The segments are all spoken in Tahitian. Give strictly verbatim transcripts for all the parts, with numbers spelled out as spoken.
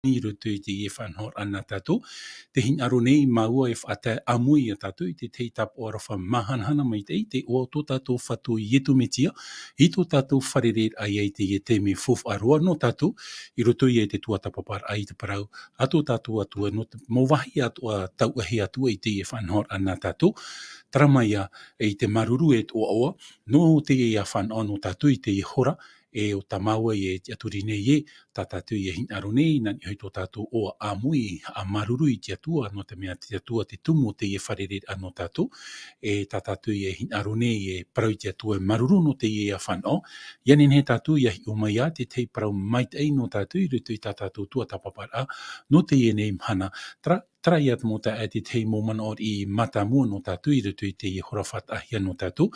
i roto i teie faʻanahoraʻa nā tātou. Te hinaʻaro nei māua e faʻatae ʻāmui iā tātou i te tahi tāpaʻo aroha māhanahana maitaʻi, te iʻoa o tō tātou Fatu Iesu Mesia, i tō tātou fārereiraʻa i teie taime faufaʻa roa nō tātou, i roto ia i te tuatāpaparaʻa i te parau a tō tātou Atua, nō te mau vāhi atoʻa tauʻahi atu i teie faʻanahoraʻa nā tātou, terā mai ia i te māuruuru e te ʻoaʻoa, nō teie fānaʻo nō tātou i teie hora, e ʻo tā māua e tiʻaturi nei ē, tā tātou e hinaʻaro nei, nā niʻa i tō tātou ʻoaʻoa ʻāmui, haʻamāuruuru i te Atua, nō te mea te Atua te tumu o teie fārereiraʻa nō tātou, e tā tātou e hinaʻaro nei e parau i te Atua e māuruuru nō teie fānaʻo, ʻia nehenehe tātou ʻia hiʻo mai ā te tahi parau maitaʻi nō tātou i roto i tā tātou tuatāpaparaʻa, nō teie nei mahana, terā, terā ia te mau taeaʻe te tahi mau manaʻo riʻi mātāmua nō tātou i roto i teie hora faʻataʻahia nō tātou,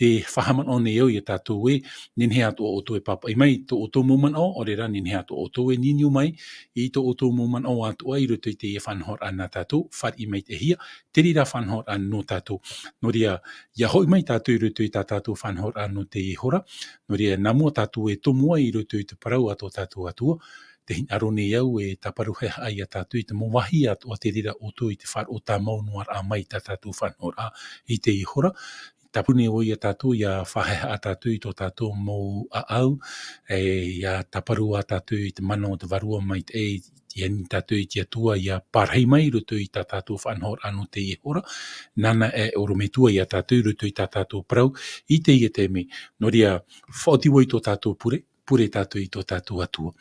tē faʻahaʻamanaʻo nei au iā tātou ē, nehenehe atoʻa ʻoutou e pāpaʻi mai tō ʻoutou mau manaʻo, ʻaore rā nehenehe atoʻa ʻoutou e niuniu mai i tō ʻoutou mau manaʻo atoʻa i roto i teie faʻanahoraʻa nā tātou, fāriʻi maitaʻihia, te reira faʻanahoraʻa nō tātou. Nō reira, ʻia hoʻi mai tātou i roto i tā tātou faʻanahoraʻa nō teie hora, nō reira, nā mua tātou e tomo ai i roto i te parau a tō tātou Atua, tē hinaʻaro nei au e tāparuhia iā tātou i te mau vāhi atoʻa te reira ʻoutou i te faʻaroʻo tāmau noa raʻa mai i tā tātou faʻanahoraʻa i teie hora. Tāpuni ʻoe iā tātou, ʻia faʻahaʻehaʻa tātou i tō tātou mau ʻāʻau, e ʻia tāparu ā tātou i te mana o te Vārua Maitaʻi, ʻia ani tātou i te Atua, ʻia parahi mai i roto i tā tātou faʻanahoraʻa nō teie hora, nāna e ʻorometua iā tātou i roto i tā tātou parau, i teie taime, nō reira, faʻaoti vau i tō tātou pure, pure tātou i tō tātou Atua.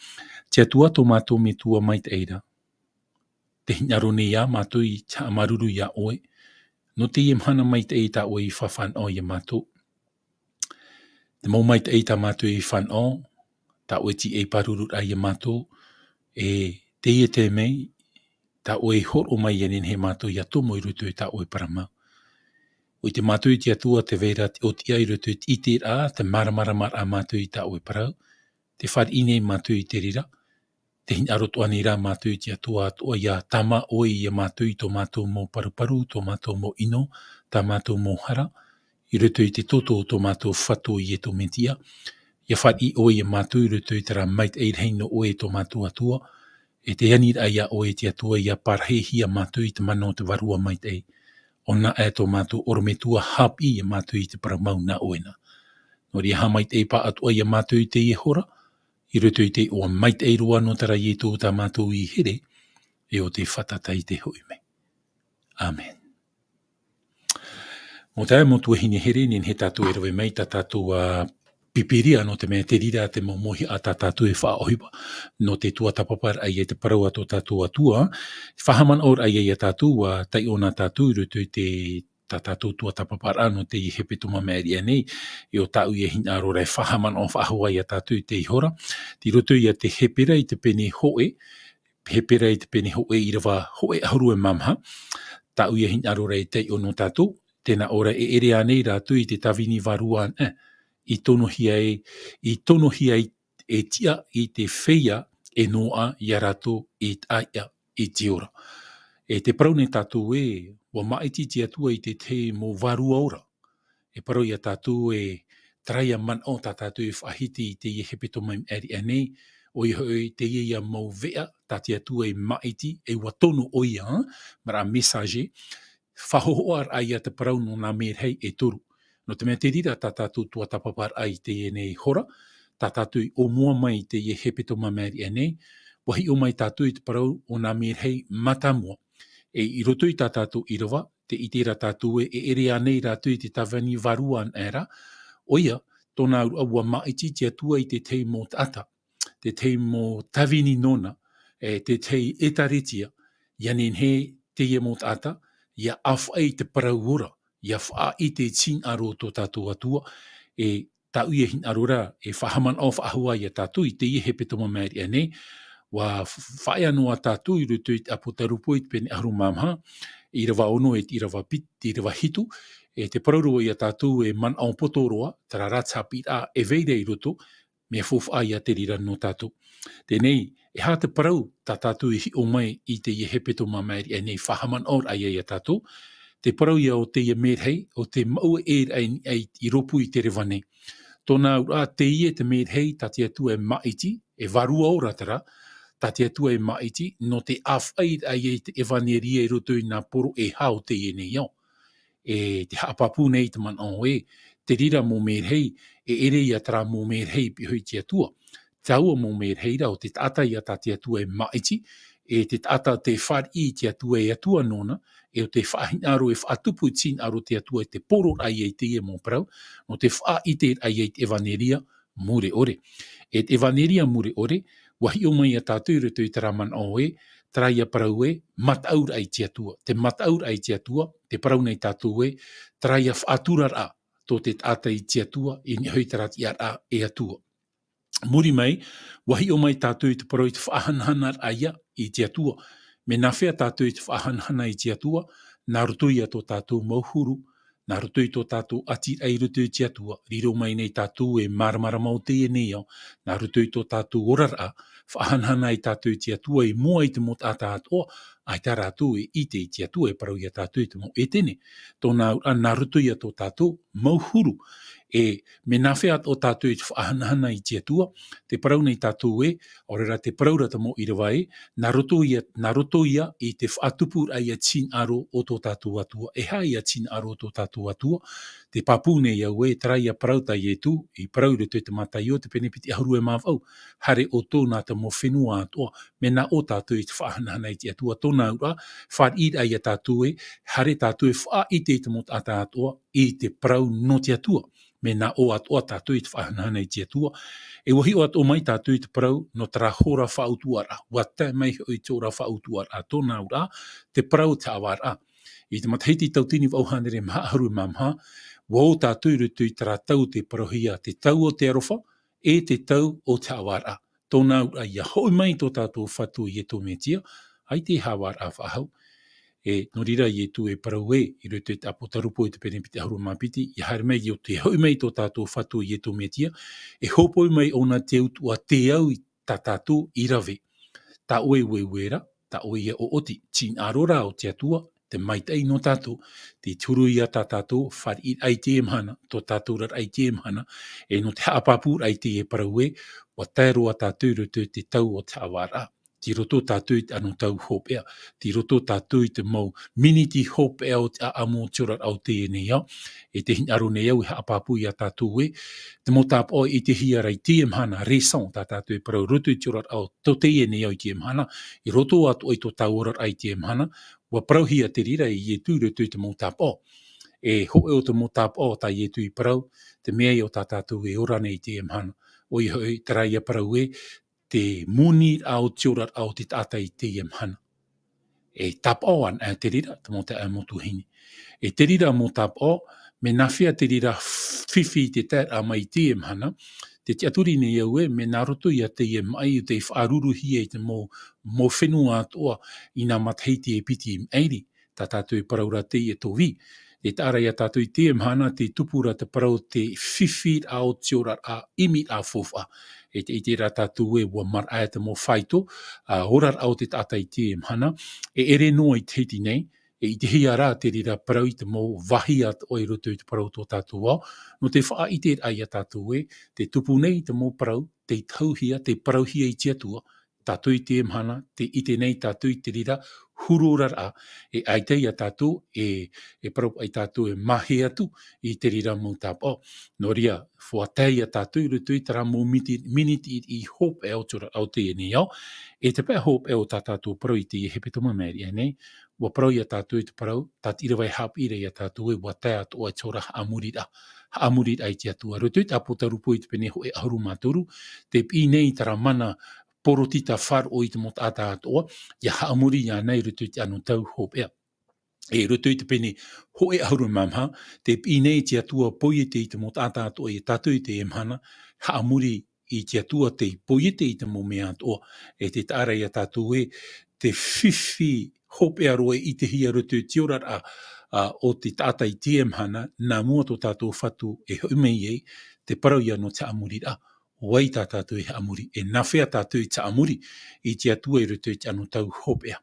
Te Atua tō mātou Metua maitaʻi ra, tē hinaʻaro nei ā mātou i te haʻamāuruuru iā ʻoe, nō teie mahana maitaʻi tā ʻoe i faʻanaho iā mātou. Te mau maitaʻi tā mātou i faʻanaho, tā ʻoe tīaʻi pāruru raʻa iā mātou, e teie taime, tā ʻoe i hōroʻa mai ʻia nehenehe mātou ʻia tomo i roto i tā ʻoe parau mau. ʻOia mātou e te Atua tē vai ra te ʻōtiʻa i roto i te ʻiteraʻa, te māramaramaraʻa mātou i tā ʻoe parau, tē fāriʻi nei mātou i te reira, tē hinaʻaro atoʻa nei rā mātou i te Atua atoʻa ʻia tāmā ʻoe iā mātou i tō mātou mau paruparu, tō mātou mau ʻino, tā mātou mau hara, i roto i te toto o tō mātou Fatu Iesu Mesia, ʻia fāriʻi ʻoe iā mātou i roto i terā maitaʻi rahi nō ʻoe e tō mātou Atua, e te aniraʻa iā ʻoe e te Atua ʻia parahihia mātou i te mana o te Vārua Maitaʻi, ʻo nā ʻoe tō mātou ʻorometua haʻapiʻi iā mātou i te parau mau nā ʻoe na. Nō reira haʻamaitaʻi pāʻatoʻa iā mātou i teie hora, i roto i te iʻoa maitaʻi roa nō terā Iesu tā mātou i here, e ʻo tei fātata i te hoʻi mai. ʻĀmene. Mau taeaʻe, mau tuahine here, nehenehe tātou e rave mai tā tātou, ā, Pīpīria, nō te mea te reira te mau mauhaʻa tā tātou e faʻaʻohipa, nō te tuatāpaparaʻa i te parau a tō tātou Atua, faʻahaʻamanaʻoraʻa iā tātou, ā, taiʻo na tātou i roto i te, tā tātou tuatāpaparaʻa nō teie hepetoma māʻiriʻa nei, e ʻo tāʻu e hinaʻaro ra e faʻahaʻamanaʻo faʻahou iā tātou i teie hora, tei roto ia te Hepera i te pene hōʻē, Hepera i te pene hōʻē ʻīrava hōʻē ʻahuru e mā maha, tāʻu e hinaʻaro ra e taiʻo nō tātou, tē nā ʻō ra e ʻere ānei rātou i te tāvini vārua anaʻe, i tonohia ai, i tonohia ai e tiʻa i te feiā e noaʻa iā rātou i taʻa iʻa i te ora. E tē parau nei tātou ē, ʻua māʻiti te Atua i te tahi mau vārua ora. E parau iā tātou ē, terā ia manaʻo tā tātou e faʻahiti i teie hepetoma māʻiriʻa nei, ʻoia hoʻi teie ia mau veʻa tā te Atua e māʻiti, e ʻua tono ʻoia, ā, maraʻa message, faʻahohoʻaraʻa ia te parau nō nā merahi e toru. Nō te mea te reira tā tātou tuatāpaparaʻa i teie nei hora, tā tātou i ʻōmua mai i teie hepetoma māʻiriʻa nei, ʻua hiʻo mai tātou i te parau o nā merahi mātāmua. E i roto i tā tātou ʻīrava, tē ʻite ra tātou ē, e ʻere ānei rātou i te tāvini vārua anaʻe ra, ʻoia, tōna auraʻa ʻua māʻiti te Atua i te tahi mau taʻata, te tahi mau tāvini nōna, e te tahi ʻēkālesia, ʻia nehenehe teie mau taʻata, ʻia ʻāfaʻi i te parau ora, ʻia faʻaʻite i te hinaʻaro o tō tātou Atua, e tāʻu e hinaʻaro ra, e faʻahaʻamanaʻo faʻahou iā tātou i teie hepetoma māʻiriʻa nei, ʻua f-, faʻaea noa tātou i roto i te ʻApotarupo i te pene ʻahuru mā maha, ʻīrava ono e te ʻīrava pit-, te ʻīrava hitu, e tē parau ra iā tātou e manaʻo poto roa, terā rā te haʻapiʻiraʻa e vai ra i roto, mea faufaʻa ia te reira nō tātou. Teie nei, e aha te parau tā tātou i hiʻo mai i teie hepetoma māʻiriʻa nei, faʻahaʻamanaʻoraʻa ia iā tātou, te parau ia o teie merahi, ʻo tei maʻua ʻē ra i, i, i rōpū i te reva nei. Tōna auraʻa, teie te merahi tā te Atua e māʻiti, e vārua ora terā, tā te Atua e māʻiti, nō te ʻāfaʻiraʻa i te ʻevaneria i roto i nā poro e hā o teie nei ao. E te haʻapāpū nei te manaʻo ē, te reira mau merahi, e ʻere ia terā mau merahi i pihaʻi i te Atua. Taua mau merahi ra, ʻo te taʻata ia tā te Atua e māʻiti, e te taʻata tē fāriʻi i te Atua e Atua nōna, e ʻo te faʻahinaʻaro e faʻatupu i te hinaʻaro o te Atua i te poroʻraʻa ia i teie mau parau, nō te faʻaʻiteraʻa ia i te ʻevaneria mure ʻore. E te ʻevaneria mure ʻore, ʻua hiʻo mai ia tātou i roto i terā manaʻo ē, terā ia parau ē, mataʻuraʻa i te Atua. Te mataʻuraʻa i te Atua, tē parau nei tātou ē, terā ia faʻaturaraʻa tō te taʻata i te Atua, i niʻa hoʻi terā tiʻaraʻa e Atua. Muri mai, ʻua hiʻo mai tātou i te parau i te faʻahanahanaraʻa ia i te Atua. Mea nāfea tātou i te faʻahanahana i te Atua, nā roto ia tō tātou mau huru, nā roto i tō tātou ʻatiraʻa i roto i te Atua, riro mai nei tātou e māramarama o teie nei ao, nā roto i tō tātou oraraʻa, faʻahanahana ai tātou i te Atua i mua i te mau taʻata atoʻa, ʻaita rātou e ʻite i te Atua, e parau ia tātou i te mau ʻētene. Tōna auraʻa, nā roto ia tō tātou mau huru. E mea nāfea atoʻa tātou i te faʻahanahana i te Atua, tē parau nei tātou ē, ʻaore rā tē parau ra te mau ʻīrava ē, nā roto ia, nā roto ia i te faʻatupuraʻa ia i te hinaʻaro o tō tātou Atua. E aha ia te hinaʻaro o tō tātou Atua? Tē pāpū nei au ē, terā ia parau tā Ietu, i parau i roto i te Mataio, te pene piti ʻahuru e mā vaʻu, haere ʻoutou nā te mau fenua atoʻa, mea nā ʻō tātou i te faʻahanahana i te Atua. Tōna auraʻa, fāriʻiraʻa ia tātou ē, haere tātou e faʻaʻite i te mau taʻata atoʻa, i te parau nō te Atua. Mea nā ʻō atoʻa tātou i te faʻahanahana i te Atua. E ʻua hiʻo atoʻa mai tātou i te parau nō terā hora faʻautuʻaraʻa. ʻUa tae mai hoʻi te hora faʻautuʻaraʻa, tōna auraʻa, te parau o te haʻavāraʻa. I te matahiti tauatini vaʻu hānere maha ʻahuru mā maha, ʻua ō tātou i roto i terā tau tē parauhia te tau o te aroha, e te tau o te haʻavāraʻa. Tōna auraʻa, ʻia hoʻi mai tō tātou Fatu ʻo Ietu Metia, ʻaita e haʻavāraʻa faʻahou. E, nō reira Ietu e parau ē, i roto i te ʻApotarupo i te pene piti ʻahuru mā piti, ʻia haere mai ʻo tē hoʻi mai tō tātou Fatu ʻo Ietu Metia, e hōpoi mai ʻōna te utuʻa te au i tā tātou i rave. Tā ʻoe ueue ra, tā ʻoe ia ʻoʻoti, te hinaʻaro rā o te Atua, te maitaʻi nō tātou, te huru ia tā tātou, fāriʻiraʻa i teie mahana, tō tātou oraraʻa i teie mahana, e nō te haʻapāpūraʻa i teie parau ē, ʻua tae roa tātou i roto i te tau o te haʻavāraʻa. Tei roto tātou i te anotau hopeʻa, tei roto tātou i te mau miniti hopeʻa o te ʻāʻamu o te oraraʻa o teie nei ao, e tē hinaʻaro nei au e haʻapāpū ia tātou ē, te mau tāpaʻo e ʻitehia ra i teie mahana, raison tā tātou e parau i roto i te oraraʻa o tō teie nei ao i teie mahana, i roto atoʻa i tō tāua oraraʻa i teie mahana, ʻua parauhia te reira e Ietu i roto i te mau tāpaʻo. E hōʻē o te mau tāpaʻo tā Ietu i parau, te mea ia tā tātou e ora nei i teie mahana. ʻOia hoʻi, terā ia parau ē, te moniraʻa o te oraraʻa o te taʻata i teie mahana. E tāpaʻo anaʻe te reira, te mau taeaʻe, mau tuahine. E te reira mau tāpaʻo, mea nāfea te reira fifi i te taeraʻa mai i teie mahana, tē tiʻaturi nei au ē, mea nā roto ia teie maʻi ʻo tē faʻaruruhia i te mau, mau fenua atoʻa i nā matahiti e piti i maʻiri, tā tātou e parau ra teie Covid. E taʻa ra ia tātou i teie mahana, tē tupu ra te parau te fifiraʻa o te oraraʻa, ʻimiraʻa faufaʻa. E tē ʻite ra tātou ē ʻua maraʻa te mau faito, ā, oraraʻa o te taʻata i teie mahana, e ʻere noa i te hiti nei, e ʻitehia rā te reira parau i te mau vāhi atoʻa i roto i te parau o tō tātou ao, nō te faʻaʻiteraʻa ia tātou ē, tē tupu nei te mau parau, tei tahuhia, tei parauhia i te Atua, tātou i teie mahana, tē ʻite nei tātou i te reira huru oraraʻa, e ʻaita ia tātou, e, e parau paʻi tātou e mahe atu i te reira mau tāpaʻo. Nō reira, ʻua tae ia tātou i roto i terā mau miti-, miniti i, i hopeʻa o te oraraʻa o teie nei ao, e te pae hopeʻa o tā tātou parau i teie hepetoma i maʻiri aʻe nei, ʻua parau ia tātou i te parau, tā te ʻīrava e haʻapiʻi ra ia tātou ē ʻua tae atoʻa i te hora haʻamoriraʻa, haʻamoriraʻa i te Atua. Roto i te ʻApotarupo i te pene hōʻē ʻahuru mā toru, tē piʻi nei terā mana poritita faʻaroʻo i te mau taʻata atoʻa, ʻia haʻamori iāna i roto i te anotau hopeʻa. E roto i te pene hōʻē ʻahuru mā maha, tē piʻi nei te Atua poiete i te mau taʻata atoʻa ia tātou i teie mahana, haʻamori i te Atua tei poiete i te mau mea atoʻa, e tē taʻa ra ia tātou ē, te fifi hopeʻa roa e ʻitehia roto i te oraraʻa, ā, o te taʻata i teie mahana, nā mua tō tātou Fatu e hoʻi mai ai, te parau ia nō te haʻamoriraʻa, ʻo vai tā tātou e haʻamori, e nāfea tātou i te haʻamori i te Atua i roto i te anotau hopeʻa.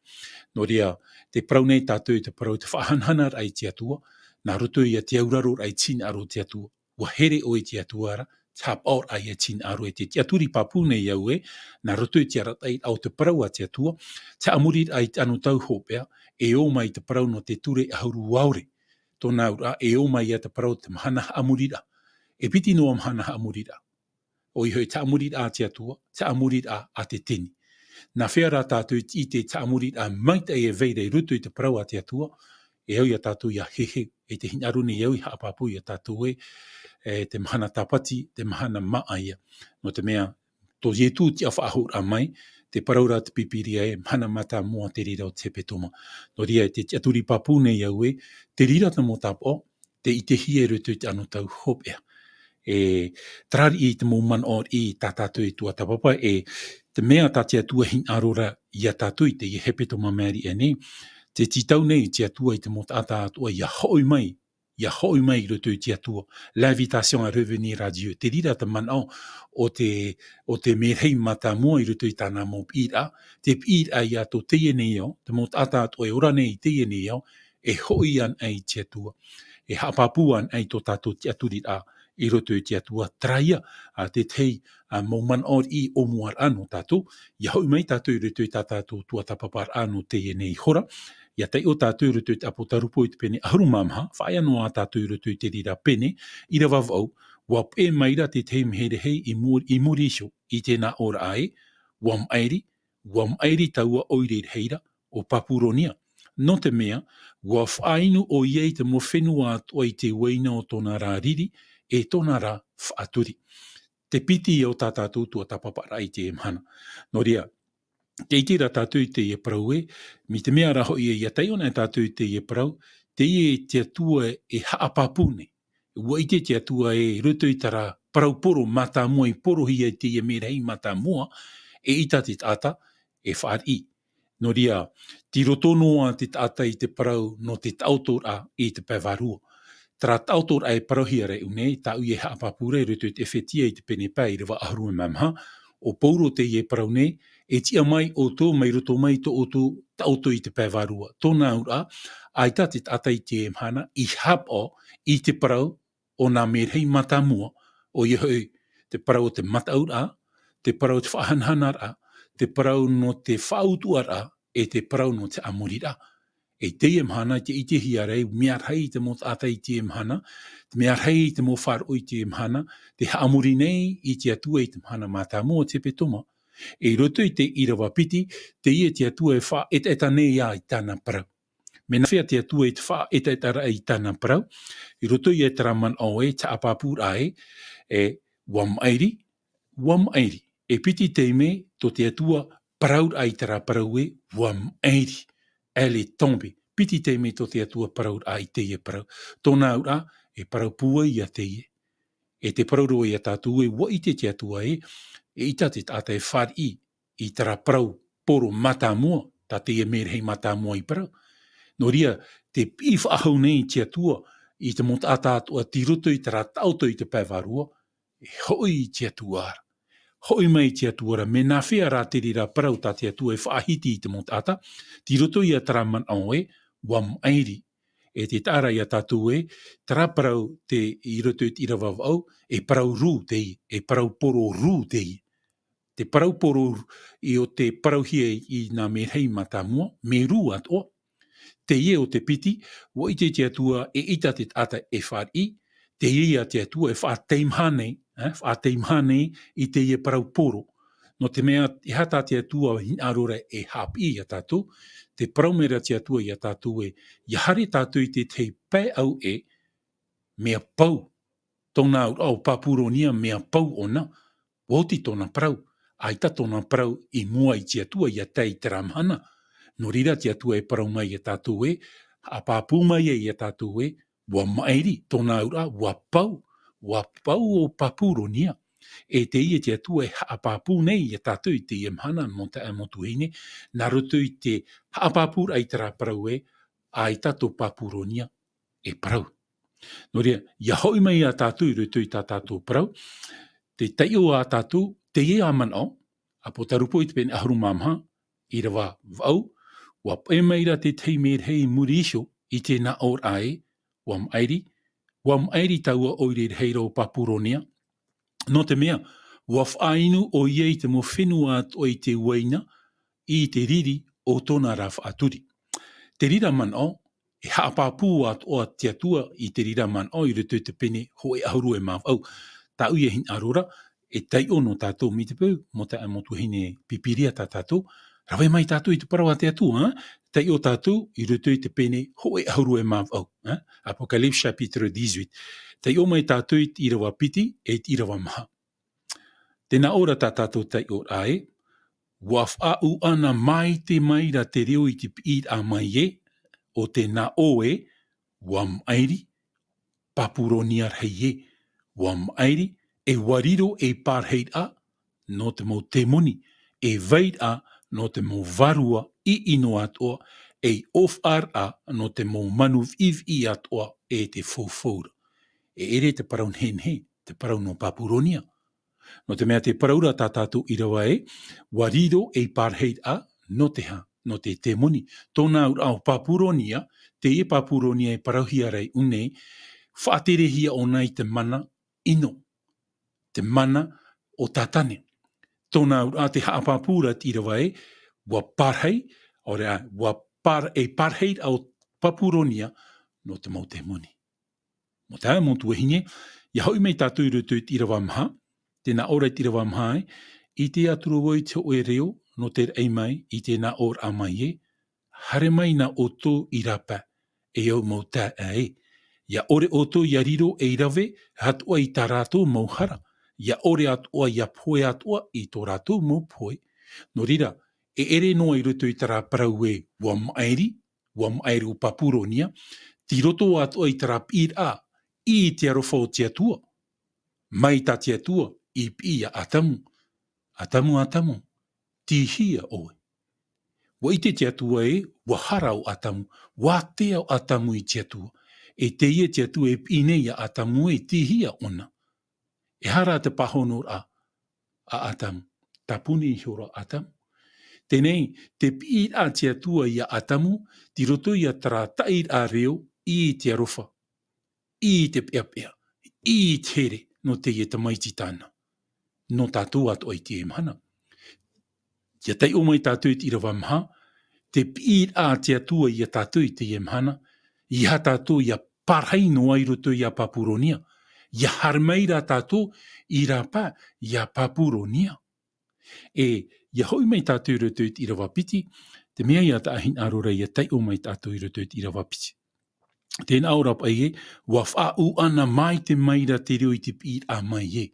Nō reira, tē parau nei tātou i te parau i te faʻahanahanaraʻa i te Atua, nā roto ia te auraroraʻa i te hinaʻaro o te Atua. ʻUa here ʻoe i te Atua ra, te haʻapaʻoraʻa ia e tī hinaʻaro e te tiʻaturi pāpū nei au ē, nā roto i te arataʻiraʻa o te parau a te Atua, te haʻamoriraʻa i te anotau hopeʻa, e ō mai te parau nō te ture ʻahuru ʻaore. Tōna auraʻa, e ō mai ia te parau te mahana haʻamoriraʻa. E piti noa mahana haʻamoriraʻa. ʻOia hoʻi te haʻamoriraʻa a te Atua, te haʻamoriraʻa a te tini. Nā hea rā tātou i te, i te haʻamoriraʻa maitaʻi e vai ra i roto i te parau a te Atua, e au ia tātou ia heheu, e te hinaʻaro nei au i haʻapāpū ia tātou ē, e te mahana tāpati, te mahana māʻa ia. Nō te mea, tō Ietu tiʻa faʻahou rā mai, te parau ra te Pīpīria ē, mahana mātāmua te reira o te hepetoma. Nō reira, e te tiʻaturi pāpū nei au ē, te reira te mau tāpaʻo, tē ʻitehia i roto i te anotau hopeʻa. E, terā riʻi te mau manaʻo riʻi tā tātou e tuatāpapa, e te mea tā te Atua e hinaʻaro ra ia tātou i teie hepetoma maori aʻe nei, tē tītau nei te Atua i te mau taʻata atoʻa ia hoʻi mai, ia hoʻi mai i roto i te Atua, l'invitation à revenir à Dieu. Te reira te manaʻo o te, o te mērahi mātāmua i roto i tāna mau piʻiraʻa, te piʻiraʻa ia tō teie nei ao, te mau taʻata atoʻa e ora nei i teie nei ao, e hoʻi anaʻe i te Atua, e haʻapāpū anaʻe i tō tātou tiʻaturiraʻa i roto i te Atua, terā ia, ā, te tahi, ā, mau manaʻo riʻi ʻōmuaraʻa nō tātou, ia hoʻi mai tātou i roto i tā tātou tuatāpaparaʻa nō teie nei hora, ia taiʻo tātou i roto i te Apotarupo i te pene ʻahuru mā maha, faʻaea noa tātou i roto i te reira pene, ʻīrava vaʻu, ʻua peʻe mai ra te tahi mērahi i muri, i muri iho i tēnā ʻōraʻa ē, ʻua maʻiri, ʻua maʻiri taua ʻoire rahi ra, ʻo Papuronia. Nō te mea, ʻua faʻainu ʻoia i te mau fenua atoʻa i te uaina o tōna rā riri, e tōna rā faʻaturi. Te piti o tā tātou tuatāpaparaʻa i teie mahana. Nō reira, tē ʻite ra tātou i teie parau ē, mai te mea rā hoʻi ē, ia taiʻo anaʻe tātou i teie parau, teie te Atua e haʻapāpū nei. ʻUa ʻite te Atua ē, i roto i terā parau poro mātāmua i porohia i teie mērahi mātāmua, eʻita te taʻata e fāriʻi. Nō reira, tei roto noa te taʻata i te parau nō te taʻotoraʻa i te pae vārua. Terā taʻotoraʻa e parauhia ra iʻō nei, tāʻu e haʻapāpū ra i roto i te Efetia i te pene pae ʻīrava ʻahuru mā maha, ʻo Pauro teie e parau nei, e tiʻa mai ʻoutou mai roto mai tō ʻoutou taʻoto i te pae vārua. Tōna auraʻa, ʻaita te taʻata i teie mahana i haʻapaʻo i te parau o nā mērahi mātāmua, ʻoia hoʻi te parau o te mataʻuraʻa, te parau o te faʻahanahanaraʻa, te parau nō te faʻautuʻaraʻa, e te parau nō te haʻamoriraʻa. E teie mahana, tē ʻitehia ra ē, mea rahi te mau taʻata i teie mahana, te mea rahi te mau faʻaroʻo i teie mahana, tē haʻamori nei i te Atua i te mahana mātāmua o te hepetoma. E i roto i te ʻīrava piti, teie te Atua e faʻaetaeta nei ā i tāna parau. Mea nāfea te Atua i te faʻaetaetaraʻa i tāna parau, i roto ia i terā manaʻo ē, te haʻapāpūraʻa ē, e, ʻua maʻiri, ʻua maʻiri. E piti taime tō te Atua parauraʻa i terā parau ē, ʻua maʻiri. Elle est tombée. Piti taime tō te Atua parauraʻa i teie parau. Tōna auraʻa, e parau pūai ia teie. E te parau roa ia tātou ē, ʻua ʻite te Atua ē, eʻita te taʻata e fāriʻi i terā parau poro mātāmua, tā teie mērahi mātāmua i parau. Nō reira, tē piʻi faʻahou nei te Atua i te mau taʻata atoʻa tei roto i terā taʻoto i te pae vārua, e hoʻi i te Atua ra. Hoʻi mai te Atua ra, mea nāfea rā te reira parau tā te Atua e faʻahiti i te mau taʻata, tei roto ia terā manaʻo ē, ʻua maʻiri. E tē taʻa ra ia tātou ē, terā parau tē i roto i te ʻīrava vaʻu, e parau rū teie, e parau poro rū teie. Te parau poro i ʻo tē parauhia i nā mērahi mātāmua, mea rū atoʻa. Teie ʻo te piti, ʻua ʻite te Atua eʻita te taʻata e fāriʻi, teie ia te Atua e faʻateimaha nei, eh, faʻateimaha nei i teie parau poro. Nō te mea, e aha tā te Atua hinaʻaro ra e haʻapiʻi ia tātou, tē parau mai ra te Atua ia tātou ē, ʻia haere tātou i te tahi pae ʻauʻe, mea pau. Tōna auraʻa ʻo Papuronia, mea pau ʻōna, ʻua oti tōna parau, ʻaita tōna parau i mua i te Atua ʻia tae i terā mahana. Nō reira te Atua e parau mai ia tātou ē, haʻapāpū mai ai ia tātou ē, ʻua maʻiri, tōna auraʻa, ʻua pau, ʻua pau ʻo Papuronia. E teie te Atua e haʻapāpū nei ia tātou i teie mahana, mau taeaʻe, mau tuahine, nā roto i te haʻapāpūraʻa i terā parau ē, ʻaita tō Papuronia e parau. Nō reira, ʻia hoʻi mai ā tātou i roto i tā tātou parau, tē taiʻo ā tātou, teie ā manaʻo, Apotarupo i te pene ʻahuru mā maha, ʻīrava vaʻu, ʻua paʻi mai ra te tahi mērahi i muri iho i tēnā ʻōraʻa ē, ʻua maʻiri, ʻua maʻiri taua ʻoire rahi ra ʻo Papuronia, Nō te mea, ua faʻainu ʻoia i te mau fenua atoʻa i te uaina, i te riri o tōna rā faʻaturi. Te reira manaʻo, e haʻapāpū atoʻa te Atua i te reira manaʻo i roto i te pene hōʻē ʻahuru e mā vaʻu. Tāʻu ia hinaʻaro ra, e taiʻo nō tātou mai te peu, mau taeaʻe mau tuahine pīpīria tā tātou, rave mai tātou i te parau a te Atua, ā? Taiʻo tātou i roto i te pene hōʻē ʻahuru e mā vaʻu, ā? Apocalypse chapitre dix-huit. Taiʻo mai tātou i te ʻīrava piti, e te ʻīrava maha. Tē nā ʻō ra tā tātou taiʻoraʻa ē, ua faʻaʻuʻana maite mai ra te reo i te piʻiraʻa mai ē, ʻo tē nā ʻō ē, ua maʻiri, Papuronia rahi ē, ua maʻiri, e ua riro ei pārahiraʻa nō te mau temoni, e vairaʻa nō te mau vārua ʻiʻino atoʻa, ei ʻōfaʻaraʻa nō te mau manu viʻiviʻi atoʻa e te faufaura. E ʻere te parau nehenehe, te parau nō Papuronia. Nō te mea te parau ra tā tātou ʻīrava ē, ua riro ei pārahiraʻa nō te hā, nō te temoni. Tōna auraʻa ʻo Papuronia, teie Papuronia e parauhia ra i ʻō nei, faʻaterehia ʻōna i te mana ʻino, te mana o Tātane. Tōna auraʻa te haʻapāpū ra te ʻīrava ē, ua pārahi, ʻaore rā, ua pār-, ei pārahiraʻa o Papuronia nō te mau temoni. Mau taeaʻe mau tuahine, ia hoʻi mai tātou i roto i te ʻīrava maha, tē nā ʻō ra i te ʻīrava maha ē, ʻite atu ra vau i te hōʻē reo nō te raʻi mai, i tēnā ʻōraʻa mai ē, haere mai nā ʻoutou i rāpae, e au mau taeaʻe ē. ʻIa ʻore ʻoutou ʻia riro ei rave atoʻa i tā rātou mau hara, ʻia ʻore atoʻa ʻia pohe atoʻa i tō rātou mau pohe. Nō reira, e ʻere noa i roto i terā parau ē, ua maʻiri, ua maʻiri ʻo Papuronia, tei roto atoʻa i terā piʻiraʻa, i te aroha o te Atua. Mai tā te Atua, i piʻi ia Atamu. Atamu, Atamu, tei hea ʻoe? Ua ʻite te Atua ē, ua hara ʻo Atamu, ua ātea ʻo Atamu i te Atua. E teie te Atua e piʻi nei ia Atamu ē, tei hea ʻōna? E aha rā te pāhonoraʻa a Atamu? Tāpuni ihora ʻo Atamu. Teie nei, te piʻiraʻa te Atua ia Atamu, tei roto ia terā taʻiraʻa reo, i te aroha, i te peʻapeʻa, i te here, nō teie tamaiti tāna. Nō tātou atoʻa i teie mahana. ʻIa taiʻo mai tātou i te ʻīrava maha, te piʻiraʻa te Atua ia tātou i teie mahana, ʻeiaha tātou ʻia pārahi noa i roto ia Papuronia, ʻia haere mai rā tātou i rāpae ia Papuronia. E, ʻia hoʻi mai tātou i roto i te ʻīrava piti, te mea ia taʻa hinaʻaro ra ʻia taiʻo mai tātou i roto i te ʻīrava piti. Tē nā ʻō ra paʻi ē, ua faʻaʻuʻana maite mai ra te reo i te piʻiraʻa mai ē.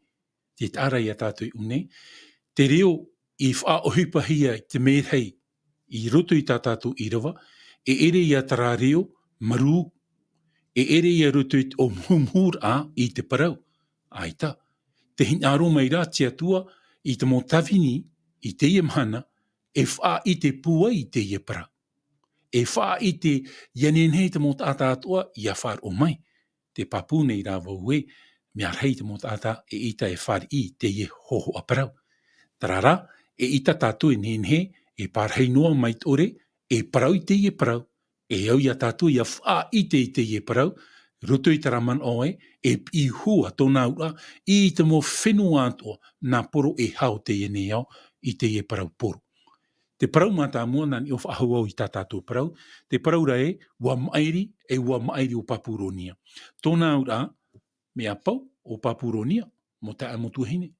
Tē taʻa ra ia tātou i ʻō nei, te reo i faʻaʻohipahia i te mērahi i roto i tā tātou ʻīrava, e ʻere ia terā reo marū, e ʻere ia roto i te ʻōmuhumuhuraʻa i te parau. ʻAita, tē hinaʻaro mai rā te Atua i te mau tāvini i teie mahana, e faʻaʻite pūai i teie parau. E faʻaʻite ʻia nehenehe te mau taʻata atoʻa ʻia faʻaroʻo mai. Tē pāpū nei rā vau ē, mea rahi te mau taʻata eʻita e fāriʻi i teie hōhoʻa parau. Terā rā, eʻita tātou e nehenehe, e pārahi noa mai te ʻore, e parau i teie parau, e au ia tātou ʻia faʻaʻite i teie parau, roto i terā manaʻo ē, e piʻi hua tōna auraʻa, i te mau fenua atoʻa, nā poro e hau teie nei ao, i teie parau poro. Te parau mātāmua, nā niʻa faʻahou au i tā tātou parau, te parau ra ē, ua maʻiri, e ua maʻiri ʻo Papuronia. Tōna auraʻa, mea pau, ʻo Papuronia, mau taeaʻe mau tuahine.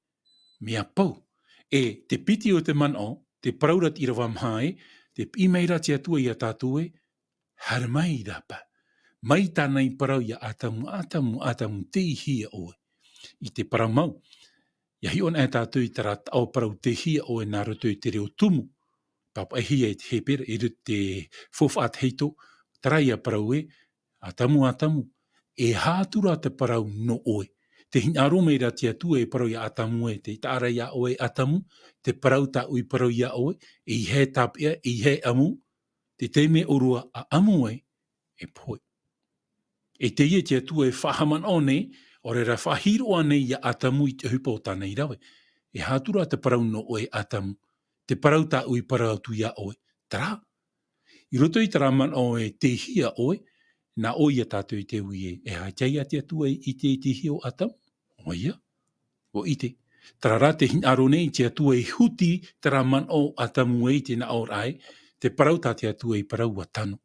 Mea pau. E, te piti o te manaʻo, te parau ra te ʻīrava maha ē, tē piʻi mai ra te Atua ia tātou ē, haere mai i rāpae. Mai tāna i parau ia Atamu, Atamu, Atamu, tei hea ʻoe? I te parau mau. ʻIa hiʻo anaʻe tātou i terā taʻo parau tei hea ʻoe nā roto i te reo tumu. Papaʻihia i te Hepera, i roto i te Faufaʻa Tahito, terā ia parau ē, Atamu, Atamu, e aha atu rā te parau nō ʻoe? Tē hinaʻaro mai ra te Atua e parau ia Atamu ē, tē taʻa ra ia ʻoe Atamu, te parau tāʻu i parau ia ʻoe, ʻeiaha e tāpeʻa, ʻeiaha e ʻamu, te taime ʻōrua ʻa ʻamu ai, e pohe. E teie te Atua e faʻahaʻamanaʻo nei, ʻaore rā faʻahiroʻa nei ia Atamu i te ʻohipa o tāna i rave. E aha atu rā te parau nō ʻoe Atamu, te parau tāʻu i parau atu ia ʻoe, terā. I roto i terā manaʻo ē tei hea ʻoe, nā ʻō ia tātou i te ui ē, e aha te, ia te Atua i ʻite i te hea o Atamu? ʻOia. ʻite, terā rā te hinaʻaro nei i te Atua e huti terā manaʻo ʻa Tamu ē i te nāʻōraʻa ē, te parau tā te Atua i parau ʻua tano.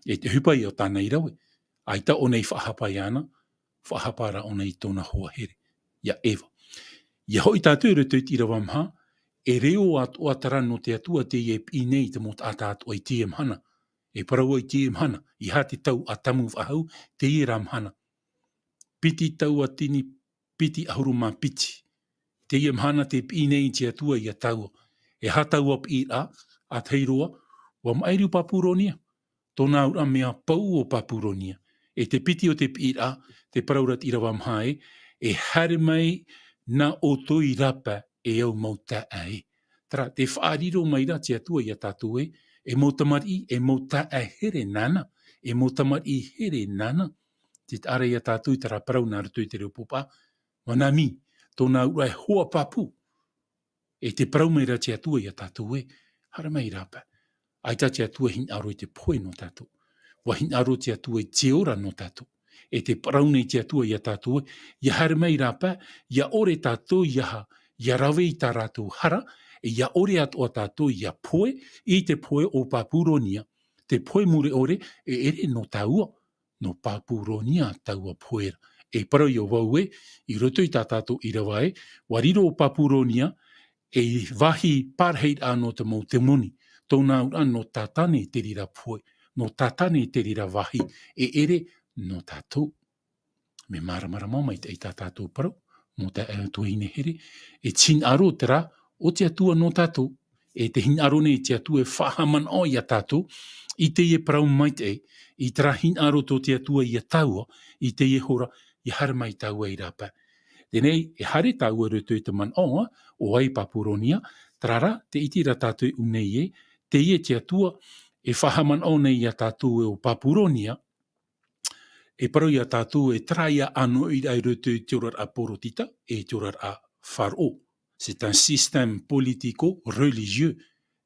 E te ʻohipa ia o tāna i rave, ʻaita ʻōna i faʻahapa iāna, faʻahapa rā ʻōna i tōna hoa here, ia Eva. ʻIa hoʻi tātou i roto i te ʻīrava maha, e reo atoʻa terā nō te Atua teie e piʻi nei i te mau taʻata atoʻa i teie mahana. E parau i teie mahana, ʻeiaha te tau ʻa Tamu faʻahou, teie rā mahana. Piti tauatini piti ʻahuru mā piti. Teie mahana te piʻi nei i te Atua ia tāua. E aha taua piʻiraʻa, ʻa tahi roa, ʻua maʻiri ʻo Papuronia. Tōna auraʻa mea pau ʻo Papuronia. E te piti o te piʻiraʻa, te parau ra te ʻīrava maha ē, e haere mai nā ʻoutou i rāpae e au mau taeaʻe. Terā, tē faʻariro mai ra te Atua ia tātou ē, e mau tamariʻi, e mau taeaʻe here nāna, e mau tamariʻi here nāna. Tē taʻa ra ia tātou i terā parau nā roto i te reo pōpā, mon ami, tōna auraʻa e hoa pāpū. E tē parau mai ra te Atua ia tātou ē, haere mai i rāpae. ʻAita te Atua e hinaʻaro i te pohe nō tātou. ʻUa hinaʻaro te Atua i te ora nō tātou. E tē parau nei te Atua ia tātou ē, ʻia haere mai i rāpae, ʻia ʻore tātou ʻia ha-, ʻia rave i tā rātou hara, e ʻia ʻore atoʻa tātou ʻia pohe i te pohe o Papuronia, te pohe mure ʻore, e ʻere nō tāua, nō Papuronia taua pohe ra. E parau ia vau ē, i roto i tā tātou ʻīrava ē, ʻua riro ʻo Papuronia ei vāhi parahiraʻa nō te mau temoni, tōna auraʻa nō Tātane te reira pohe, nō Tātane te reira vāhi, e ʻere nō tātou. Mea māramarama maitaʻi tā tātou parau, mau taeaʻe, mau tuahine here, e te hinaʻaro terā o te Atua nō tātou, e te hinaʻaro nei te Atua e faʻahaʻamanaʻo ia tātou, i teie parau maitaʻi, i terā hinaʻaro tō te Atua ia tāua, i teie hora, ʻia haere mai tāua i rāpae. Teie nei, e haere tāua i roto i te manaʻo, ʻo vai Papuronia, terā rā, tē ʻite ra tātou i ʻō nei ē, teie te Atua, e faʻahaʻamanaʻo nei ia tātou ē ʻo Papuronia, e parau ia tātou ē terā ia ʻānoʻiraʻa i roto i te oraraʻa porotita, e te oraraʻa faroʻo. C'est un système politico-religieux.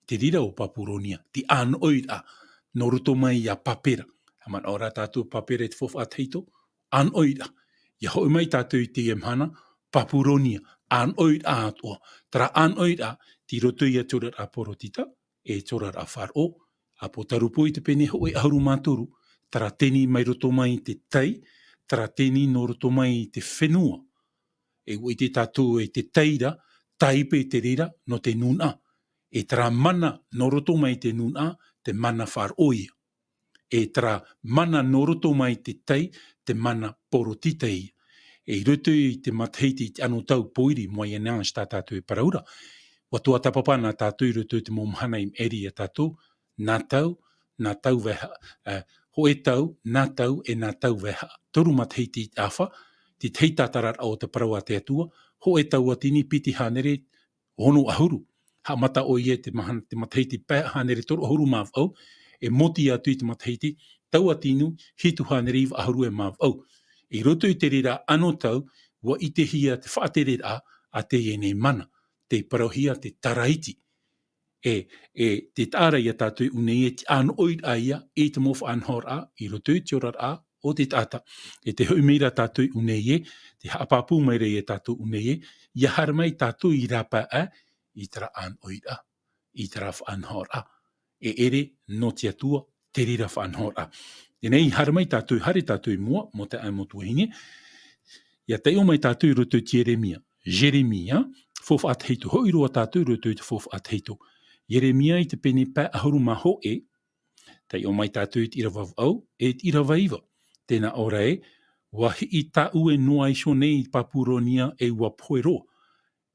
Te reira ʻo Papuronia, te ʻānoʻiraʻa, nō roto mai ia Papera. Haʻamanaʻo ra tātou Papera i te faufaʻa tahito, ʻānoʻiraʻa. ʻIa hoʻi mai tātou i teie mahana, Papuronia, ʻānoʻiraʻa atoʻa. Terā ʻānoʻiraʻa, tei roto ia te oraraʻa porotita, e te oraraʻa faroʻo, ʻApotarupo i te pene hōʻē ʻahuru mā toru, terā teni mai roto mai i te tai, terā teni nō roto mai i te fenua. E ʻua ʻite tātou ē te tai ra, tāipe te reira nō te nūnaʻa. E terā mana nō roto mai i te nūnaʻa, te mana faroʻo ia. E terā mana nō roto mai i te tai, te mana porotita ia. E i roto i te matahiti i te anotau pōiri, Moyen Âge tā tātou e parau ra, ʻua tuatāpapa na tātou i roto i te mau mahana i maʻiri ia tātou, nā tau, nā tau vaeha-, ā, hōʻē tau, nā tau, e nā tau vaeha-, toru matahiti i te ʻāfa, te tahi tātararaʻa o te parau a te Atua, hōʻē tauatini piti hānere ono ʻahuru. Haʻamata ʻoia i te mahana, te matahiti pae hānere toru ʻahuru mā vaʻu, e mōti atu i te matahiti tauatini hitu hānere iva ʻahuru e mā vaʻu. I roto i te reira anotau, ʻua ʻitehia te faʻatereraʻa a teie nei mana, tei parauhia te Taraiti. E, e tē taʻa ra ia tātou i ʻō nei ē te ʻānoʻiraʻa ia i te mau faʻanahoraʻa, i roto i te oraraʻa o te taʻata. E tē hoʻi mai ra tātou i ʻō nei ē, tē haʻapāpū mai ra ia tātou i ʻō nei ē, ʻia haere mai tātou i rāpae i terā ʻānoʻiraʻa, i terā faʻanahoraʻa. E ʻere nō te Atua te reira faʻanahoraʻa. Teie nei, haere mai tātou, haere tātou i mua, mau taeaʻe, mau tuahine, ʻia taiʻo mai tātou i roto i te Ieremia. Ieremia, faufaʻa tahito, hoʻi roa tātou i roto i te faufaʻa tahito. Ieremia i te pene pae ʻahuru mā hōʻē, taiʻo mai tātou i te ʻīrava vaʻu, e te ʻīrava iva. Tē nā ʻō ra ē, ʻUa hiʻi tāʻue noa iho nei i Papuronia e ʻua pohe roa.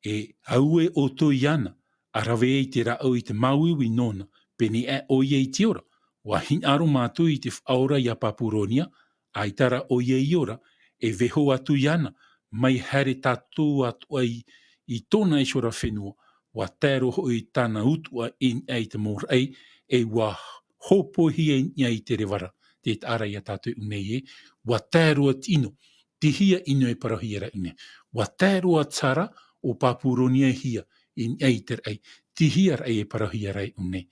E aue ʻoutou iāna, ʻa rave ai te rāʻau i te māuiui nōna, pēnei aʻe ʻoia i te ora. ʻUa hinaʻaro mātou i te faʻaora ia Papuronia, ʻaita rā ʻoia i ora, e vaiiho atu iāna, mai haere tātou atoʻa i, i tōna ihora fenua, ʻua tae roa hoʻi tāna utuʻa i niʻa i te mau raʻi, e ʻua hōpoihia i niʻa i te reva ra. Tē taʻa ra ia tātou i ʻō nei ē, ʻua tae roa te ʻino, tei hea ʻino e parauhia ra i ʻō nei? ʻUa tae roa te hara o Papuronia hia i niʻa i te raʻi, tei hea raʻi e parauhia ra i ʻō nei?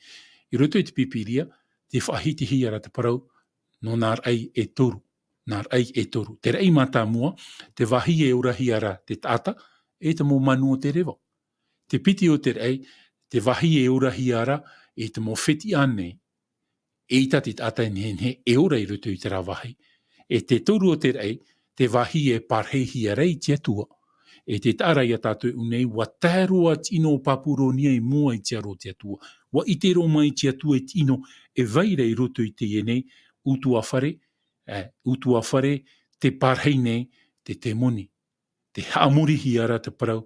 I roto i te Pīpīria, tē faʻahitihia ra te parau nō nā raʻi e toru, nā raʻi e toru. Te raʻi mātāmua, te vāhi e orahia ra te taʻata, e te mau manu o te reva. Te piti o te raʻi, te vāhi e orahia ra e te mau fetiʻa nei, eʻita te taʻata e nehenehe e ora i roto i terā vāhi. E te toru o te raʻi, te vāhi e pārahihia ra i te Atua. E tē taʻa ra ia tātou e ʻū nei, ʻua tae roa te ʻino o Papuronia i mua i te aro o te Atua. ʻUa ʻite roa mai te Atua i te ʻino e vai ra i roto i teie nei ʻutuāfare, e, ʻutuāfare, tē pārahi nei te temoni. Tē haʻamorihia ra te parau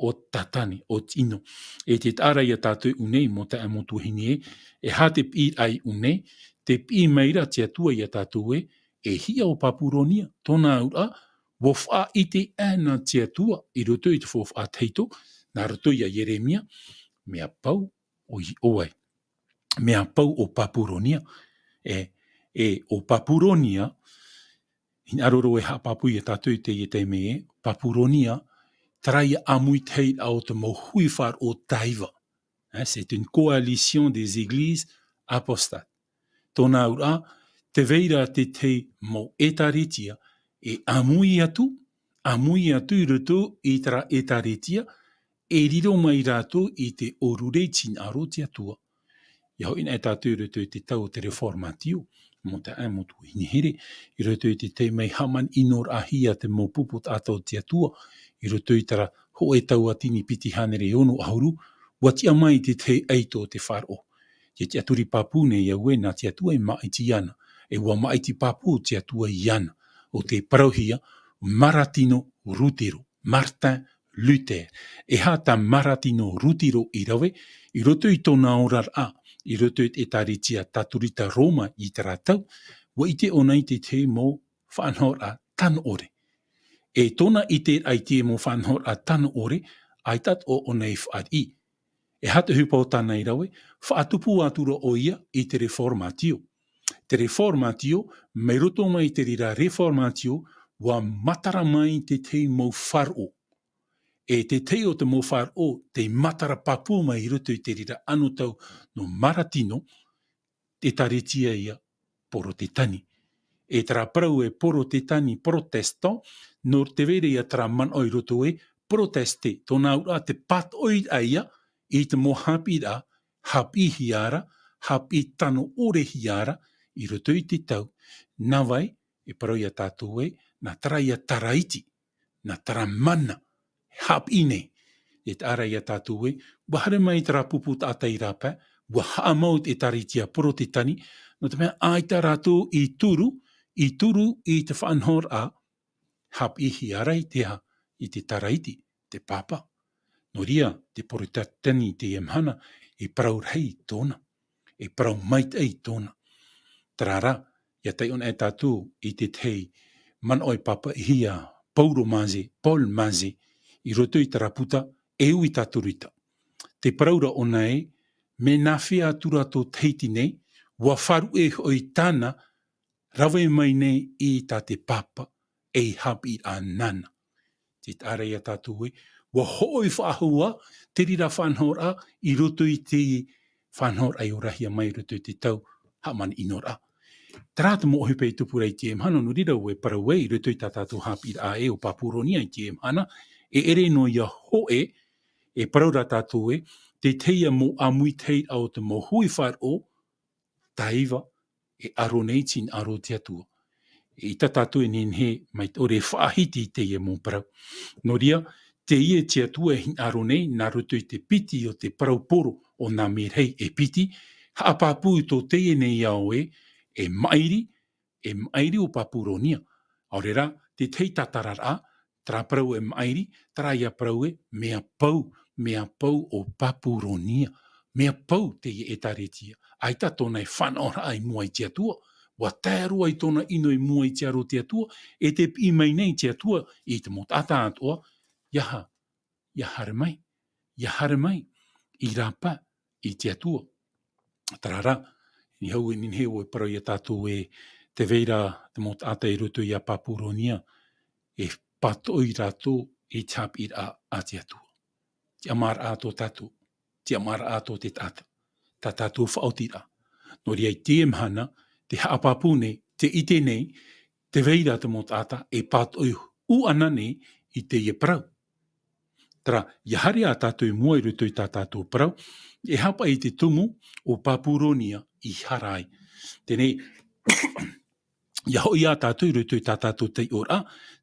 o Tātane, o te ʻino. E tē taʻa ra ia tātou e ʻū nei, mau taeaʻe, mau tuahine ē, e aha te piʻiraʻa i ʻū nei? Tē piʻi mai ra te Atua ia tātou ē, e hia ʻo Papuronia. Tōna auraʻa, ʻua faʻaʻite aʻe na te Atua i roto i te faufaʻa tahito, nā roto ia Ieremia, mea pau ʻoe i ʻō ai. Mea pau ʻo Papuronia, e, e ʻo Papuronia, hinaʻaro roa e haʻapāpū ia tātou i teie taime ē, Papuronia, terā ia ʻāmuitahiraʻa o te mau hui faʻaroʻo tāiva. Hein, c'est une coalition des églises apostates. Tōna auraʻa, tē vai ra te tahi mau ʻētārētia e ʻāmui atu, ʻāmui atu i roto i terā ʻētārētia, e riro mai rātou i te ʻōrure i te hinaʻaro o te Atua. ʻIa hoʻi na e tātou i roto i te tau o te Reformatio, mau taeaʻe, mau tuahine here, i roto i te taime i haʻamanaʻo-ʻino-raʻahia te mau pupu taʻata o te Atua, i roto i terā hōʻē tauatini piti hānere e ono ʻahuru, ʻua tiʻa mai te tahi ʻaito o te faʻaroʻo. Tē tiʻaturi pāpū nei au ē, nā te Atua e māʻiti ana, e ʻua māʻiti pāpū te Atua iāna, ʻo tē parauhia Maratino Rutero. Martin Luther. E aha tā Maratino Rutero i rave, i roto i tōna oraraʻa i roto i te ʻĒtārētia Katorika Roma i terā tau, ʻua ʻite ʻōna i te tahi mau faʻanahoraʻa tano ʻore. E tōna ʻiteraʻa i te mau faʻanahoraʻa tano ʻore, ʻaita atoʻa ʻōna i fāriʻi. E aha te ʻohipa o tāna i rave? Faʻatupu atu ra ʻoia i te Reformatio. Te Reformatio, mai roto mai i te reira Reformatio, ʻua matara mai te tahi mau faʻaroʻo. E te tahi o te mau faʻaroʻo tei matara pāpū mai i roto i te reira anotau nō Maratino, ʻĒtārētia ia Porotetani. E terā parau ē Porotetani, protestant, nō te vai ra ia terā manaʻo i roto ē proteste, tōna auraʻa te pātoʻiraʻa ia i te mau haʻapiʻiraʻa, haʻapiʻihia ra, haʻapiʻi tano ʻorehia ra i roto i te tau, nā vai, e parau ia tātou ē, nā terā ia taraiti, nā terā mana, haʻapiʻi nei. E taʻa ra ia tātou ē, ʻua haere mai terā pupu taʻata i rāpae, ʻua haʻamau te ʻĒtārētia Porotetani, nō te mea ʻaita rātou i turu, i turu i te faʻanahoraʻa, haʻapiʻihia ra i te aha? I te taraiti, te pāpā. Nō reira, te Porotetani i teie mahana, e parau rahi tōna, e parau maitaʻi tōna. Terā rā, ʻia taiʻo anaʻe tātou i te tahi manaʻo i pāpaʻihia Paulo Mazet, Paul Mazet, i roto i terā puta E Ui Katorika. Tē parau ra ʻōna ē, mea nāfea atu rā tō Tahiti nei, ʻua faʻaruʻe hoʻi tāna, rave mai nei i tā te pāpā, ei haʻapiʻiraʻa nāna. Tē taʻa ra ia tātou ē, ʻua hoʻi faʻahou ā te reira faʻanahoraʻa i roto i te faʻanahoraʻa i orahia mai i roto i te tau haʻamanaʻo-ʻino-raʻa. Terā te mau ʻohipa i tupu ra i teie mahana, nō reira ʻoe, parau ē, i roto i tā tātou haʻapiʻiraʻa ē ʻo Papuronia i teie mahana, e ʻere noa ia hōʻē, e parau ra tātou ē, te tahi ia mau ʻāmuitahiraʻa o te mau hui faʻaroʻo, tāiva, e aro nei i te hinaʻaro o te Atua. ʻEita tātou e nehenehe maitaʻi ʻore e faʻahiti i teie mau parau. Nō reira, teie te Atua e hinaʻaro nei, nā roto i te piti o te parau poro o nā merahi e piti, haʻapāpū tō teie nei ao ē, e maʻiri, e maʻiri ʻo Papuronia. ʻAore rā, te tahi tātararaʻa, terā parau e maʻiri, terā ia parau ē, mea pau, mea pau ʻo Papuronia. Mea pau teie ʻĒtārētia. ʻAita tōna e faʻanahoraʻa i mua i te Atua. ʻUa tae roa i tōna ʻino i mua i te aro o te Atua, e tē piʻi mai nei te Atua i te mau taʻata atoʻa, ʻeiaha, ʻia haere mai, ʻia haere mai, i rāpae, i te Atua. Terā rā, i hau e nehenehe ʻoe e parau ia tātou ē, tē vai ra te mau taʻata i roto ia Papuronia, e pātoʻi rātou i te haʻapiʻiraʻa a te Atua. Tiʻamāraʻa tō tātou, tiʻamāraʻa tō te taʻata, tā tātou faʻaotiraʻa. Nō reira i teie mahana, tē haʻapāpū nei, tē ʻite nei, tē vai ra te mau taʻata e pātoʻi ʻūʻana nei i teie parau. Terā, ia haere ā tātou i mua i roto i tā tātou parau, e aha paʻi te tumu o Papuronia i hara ai. Teie nei, ia hoʻi ā tātou i roto i tā tātou taiʻoraʻa,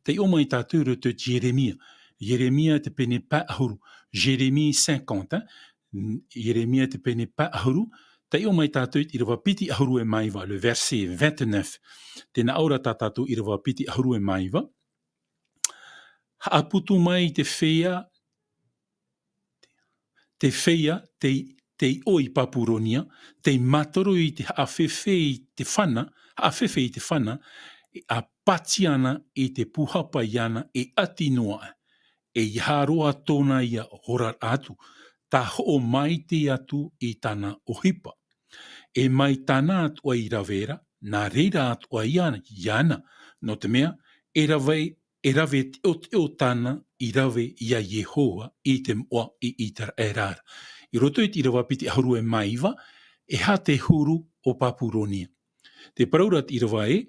taiʻo mai tātou i roto i Ieremia. Ieremia te pene pae ʻahuru, Jérémie cinquante, hein. Ieremia te pene pae ʻahuru, taiʻo mai tātou i te ʻīrava piti ʻahuru e mā iva, le verset vingt-neuf. Tē nā ʻō ra tā tātou ʻīrava piti ʻahuru e mā iva. Haʻaputu mai te feiā, te feiā, tei, tei ʻō i Papuronia, tei mātaro i te haʻafefe i te fana, haʻafefe i te fana, e a pātia ana i te pūhapa iāna e ʻati noa, e ʻeiaha roa tōna ia oraraʻa atu, tā hoʻo maite atu i tāna ʻohipa. E mai tāna atoʻa i rave ra, nā reira atoʻa ia, iāna, nō te mea, e rave, e rave teʻoteʻo tāna i rave ia Iehova i te moʻa i ʻĪteraʻera ra. I roto i te ʻīrava piti ʻahuru e mā iva, e aha te huru o Papuronia? Tē parau ra te ʻīrava ē,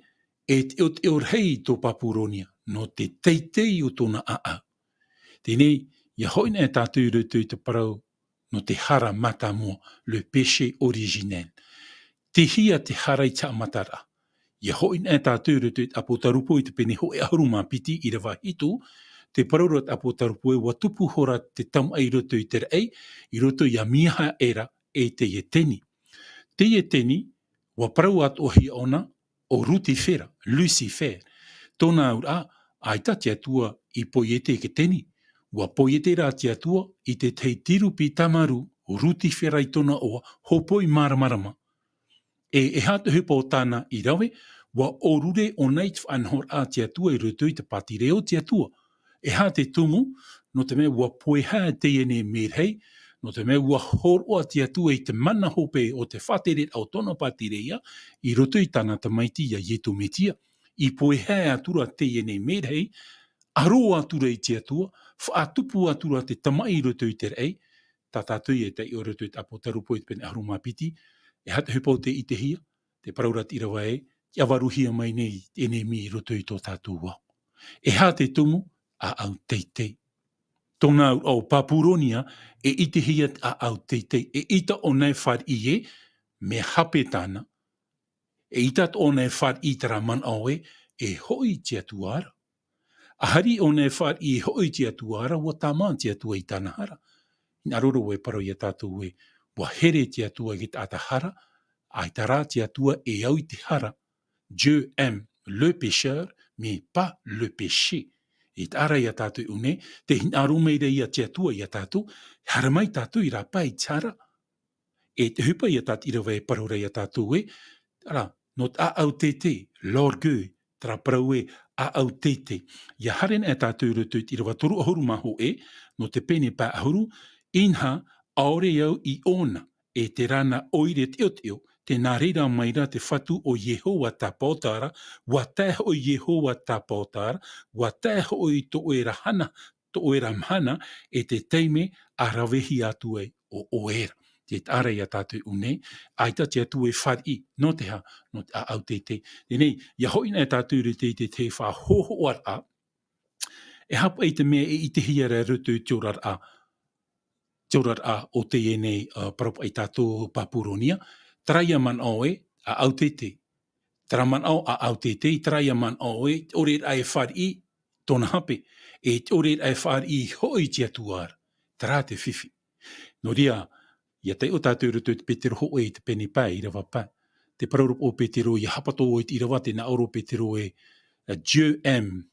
e teʻoteʻo rahi tō Papuronia, nō te teitei o tōna ʻāʻau. Teie nei, ia hoʻi ana tātou i roto i te parau nō te hara mātāmua, le péché originel. Tei hea te hara i te haʻamataraʻa? Ia hoʻi ana tātou i roto i te ʻĀpōtarupo i te pene hōʻē ʻahuru mā piti ʻīrava hitu, tē parau ra te ʻĀpōtarupo ē ʻua tupu ihora te tamaʻi i roto i te raʻi, i roto ia Mihaera e teie teni. Teie teni, ʻua parau atoʻahia ʻōna, ʻo Rutifera, Lucifer. Tōna auraʻa, ʻaita te Atua i poiete i te teni. ʻUa poiete rā te Atua i te tahi tirupi tāmarū, Rutifera i tōna iʻoa, hōpoi māramarama. E, e aha te ʻohipa o tāna i rave? ʻUa ʻōrure ʻōna i te faʻanahoraʻa a te Atua i roto i te pātireia o te Atua. E aha te tumu? Nō te mea ʻua poihaʻa teie nei merahi, nō te mea ʻua hōroʻa te Atua i te mana hope o te faʻatereraʻa o tōna pātireia, i roto i tāna tamaiti ia Ietu Metia. I poihaʻa atu ra teie nei merahi, ʻaro atu ra i te Atua, faʻatupu atu ra te tamaʻi i roto i te raʻi, tā tātou e taiʻo i roto i te ʻĀpōtarupo i te pene ʻahuru mā piti, e aha te ʻohipa o tē ʻitehia, tē parau ra te ʻīrava ē, ʻia ʻavaruhia mai nei te ʻenemi i roto i tō tātou ao. E aha te tumu? ʻĀʻau teitei. Tōna auraʻa ʻo Papuronia, e ʻitehia te ʻāʻau teitei, eʻita ʻōna e fāriʻi ē, mea hape tāna, eʻita atoʻa ʻōna e fāriʻi i terā manaʻo ē, e hoʻi te Atua ra. ʻAhari ʻōna e fāriʻi e hoʻi te Atua ra, ʻua tāmā te Atua i tāna hara. Hinaʻaro ra vau e parau ia tātou ē, ʻua here te Atua i te taʻata hara, ʻaita rā te Atua e au i te hara. Dieu aime le pécheur, mais pas le péché. E taʻa ra ia tātou i ʻō nei, tē hinaʻaro mai ra ia te Atua ia tātou, haere mai tātou i rāpae i te hara. E te ʻohipa ia tā te ʻīrava e parau ra ia tātou ē, terā, nō te ʻāʻau teitei, l'orgueil, terā parau ē, ʻāʻau teitei. ʻIa haere ana tātou i roto i te ʻīrava toru ʻahuru mā hōʻē, nō te pene pae ʻahuru, inaha, ʻaore au i ʻōna, e terā nā ʻoire teʻoteʻo, tē nā reira mai ra te Fatu ʻo Iehova Tapaota ra, ʻua tae hoʻi Iehova Tapaota ra, ʻua tae hoʻi tō ʻoe ra hana, tō ʻoe ra mahana, e te taime a ravehia atu ai ʻo ʻoe ra. Tē taʻa ra ia tātou i ʻō nei, ʻaita te Atua e fāriʻi, nō te aha, nō te ʻāʻau teitei. Teie nei, ʻia hoʻi ana tātou i roto i te tahi faʻahōhoʻaraʻa, e aha paʻi te mea e ʻitehia ra i roto i te oraraʻa, te oraraʻa o teie nei, ā, parau paʻi tātou Papuronia, terā ia manaʻo ē, ʻāʻau teitei. Terā manaʻo ʻāʻau teitei, terā ia manaʻo ē, te ʻoire ra e fāriʻi tōna hape, e te ʻoire ra e fāriʻi hoʻi i te Atua ra. Terā te fifi. Nō reira, ʻia taiʻo tātou i roto i te Petero hōʻē i te pene pae, ʻīrava pae. Tē parau ra ʻo Petero, ʻia haʻapato i te ʻīrava, tē nā ʻō ra ʻo Petero ē, Dieu aime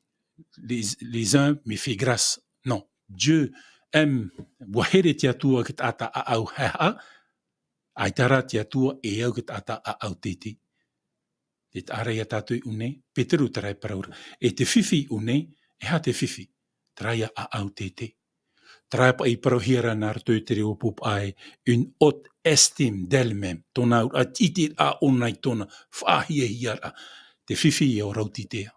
les, les uns, mais fait grâce. Non. Dieu aime, ʻua here te Atua i te taʻata ʻāʻau haʻehaʻa, ʻaita rā te Atua e au i te taʻata ʻāʻau teitei. Tē taʻa ra ia tātou i ʻō nei, Petero terā e parau ra. E te fifi i ʻō nei, e aha te fifi? Terā ia ʻāʻau teitei. Terā paʻi i parauhia ra nā roto i te reo pōpaʻa ē, une haute estime d'elle-même. Tōna auraʻa, te ʻiteraʻa ʻōna i tōna, faʻahiahiaraʻa. Te fifi ʻo Raotitea.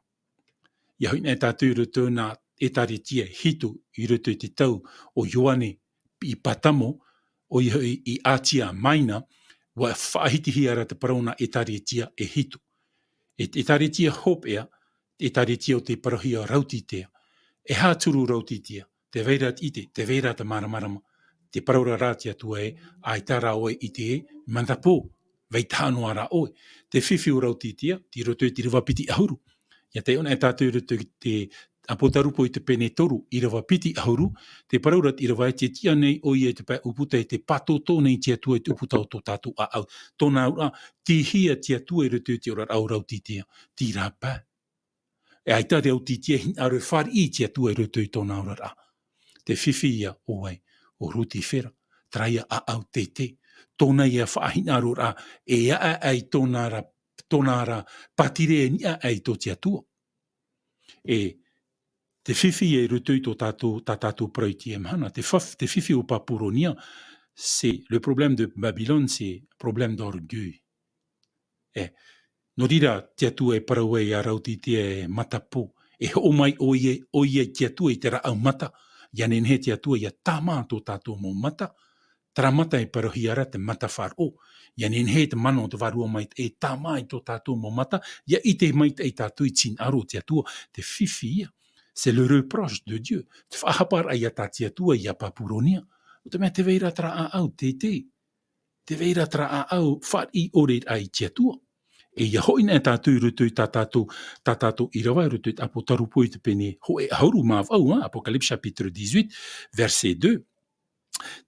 ʻIa hoʻi ana tātou i roto i nā ʻĒtārētia e hitu i roto i te tau o Ioane i Patamo, ʻoia hoʻi i Atia Maina, ʻua faʻahitihia ra te parau nā ʻĒtārētia e hitu. E te ʻĒtārētia hopeʻa, te ʻĒtārētia o tē parauhia Raotitea. E aha te huru o Raotitea? Tē vai ra te ʻite, tē vai ra te māramarama. Te parau ra rā te Atua ē, ʻaita rā ʻoe i ʻite ē, matapō, vai taha noa rā ʻoe. Te fifi o Raotitia, tei roto i te ʻīrava piti ʻahuru. ʻIa taiʻo anaʻe tātou i roto i te Apotarupo i te pene toru, ʻīrava piti ʻahuru, tē parau ra te ʻīrava ē, tē tiʻa nei ʻoia i te pae ʻūputa, ʻe tē pātōtō nei te Atua i te ʻūputa o tō tātou ʻāʻau. Tōna auraʻa, tīhia te Atua i roto i te oraraʻa o Raotitia, terā pae. E ʻaita Raotitia e hinaʻaro e fāriʻi i te Atua i roto i tōna oraraʻa. Te fifi ïa ʻo vai? ʻO Rutifera, terā ïa ʻāʻau teitei. Tōna ïa faʻahinaʻaroraʻa, e aʻe ai tōna ra, tōna ra pātireia e niʻa ai tō te Atua. E te fifi ïa i roto i tō tātou, tā tātou parau i teie mahana, te faf-, te fifi o Papuronia, c'est le problème de Babylone, c'est problème d'orgueil. E, nō reira, te Atua e parau ai iā Raotitia e matapō, e hoʻo mai ʻoia, ʻoia i te Atua i te rāʻau mata, ʻia nehenehe te Atua ʻia tāmā tō tātou mau mata, terā mata e parauhia ra te mata faʻaroʻo, ʻia nehenehe te mana o te Vārua Maitaʻi e tāmā i tō tātou mau mata, ʻia ʻite maitaʻi tātou i te hinaʻaro o te Atua, te fifi ïa. C'est le reproche de Dieu. Te faʻahaparaʻa ïa tā te Atua iā Papuronia. ʻO te mea tē vai ra terā ʻāʻau teitei. Tē vai ra terā ʻāʻau fāriʻi ʻore i te Atua. E ʻia hoʻi anaʻe tātou i roto i tā tātou, tā tātou ʻīrava i roto i te Apotarupo i te pene hōʻē ʻahuru mā vaʻu, hein, Apocalypse chapitre dix-huit, verset deux.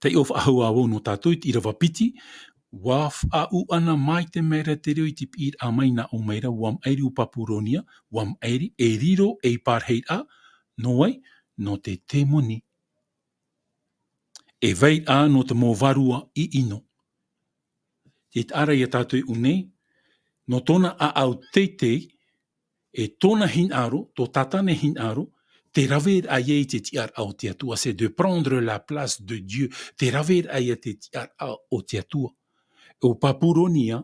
Taiʻo faʻahou ā vau nō tātou i te ʻīrava piti, ʻua faʻaʻū ʻana maitaʻi mai ra te reo i te piʻiraʻa mai nā ʻō mai ra, ʻua maʻiri ʻo Papuronia, ʻua maʻiri, e riro ei parahiraʻa, nō vai? Nō te temoni. E vairaʻa nō te mau vārua ʻiʻino. Tē taʻa ra iā tātou i ʻō nei, nō tōna ʻāʻau teitei, e tōna hinaʻaro, tō Tātane hinaʻaro, tē rave ra ïa i te tiʻaraʻa o te Atua, c'est de prendre la place de Dieu, tē rave ra ïa te tiʻaraʻa o te Atua. ʻO Papuronia,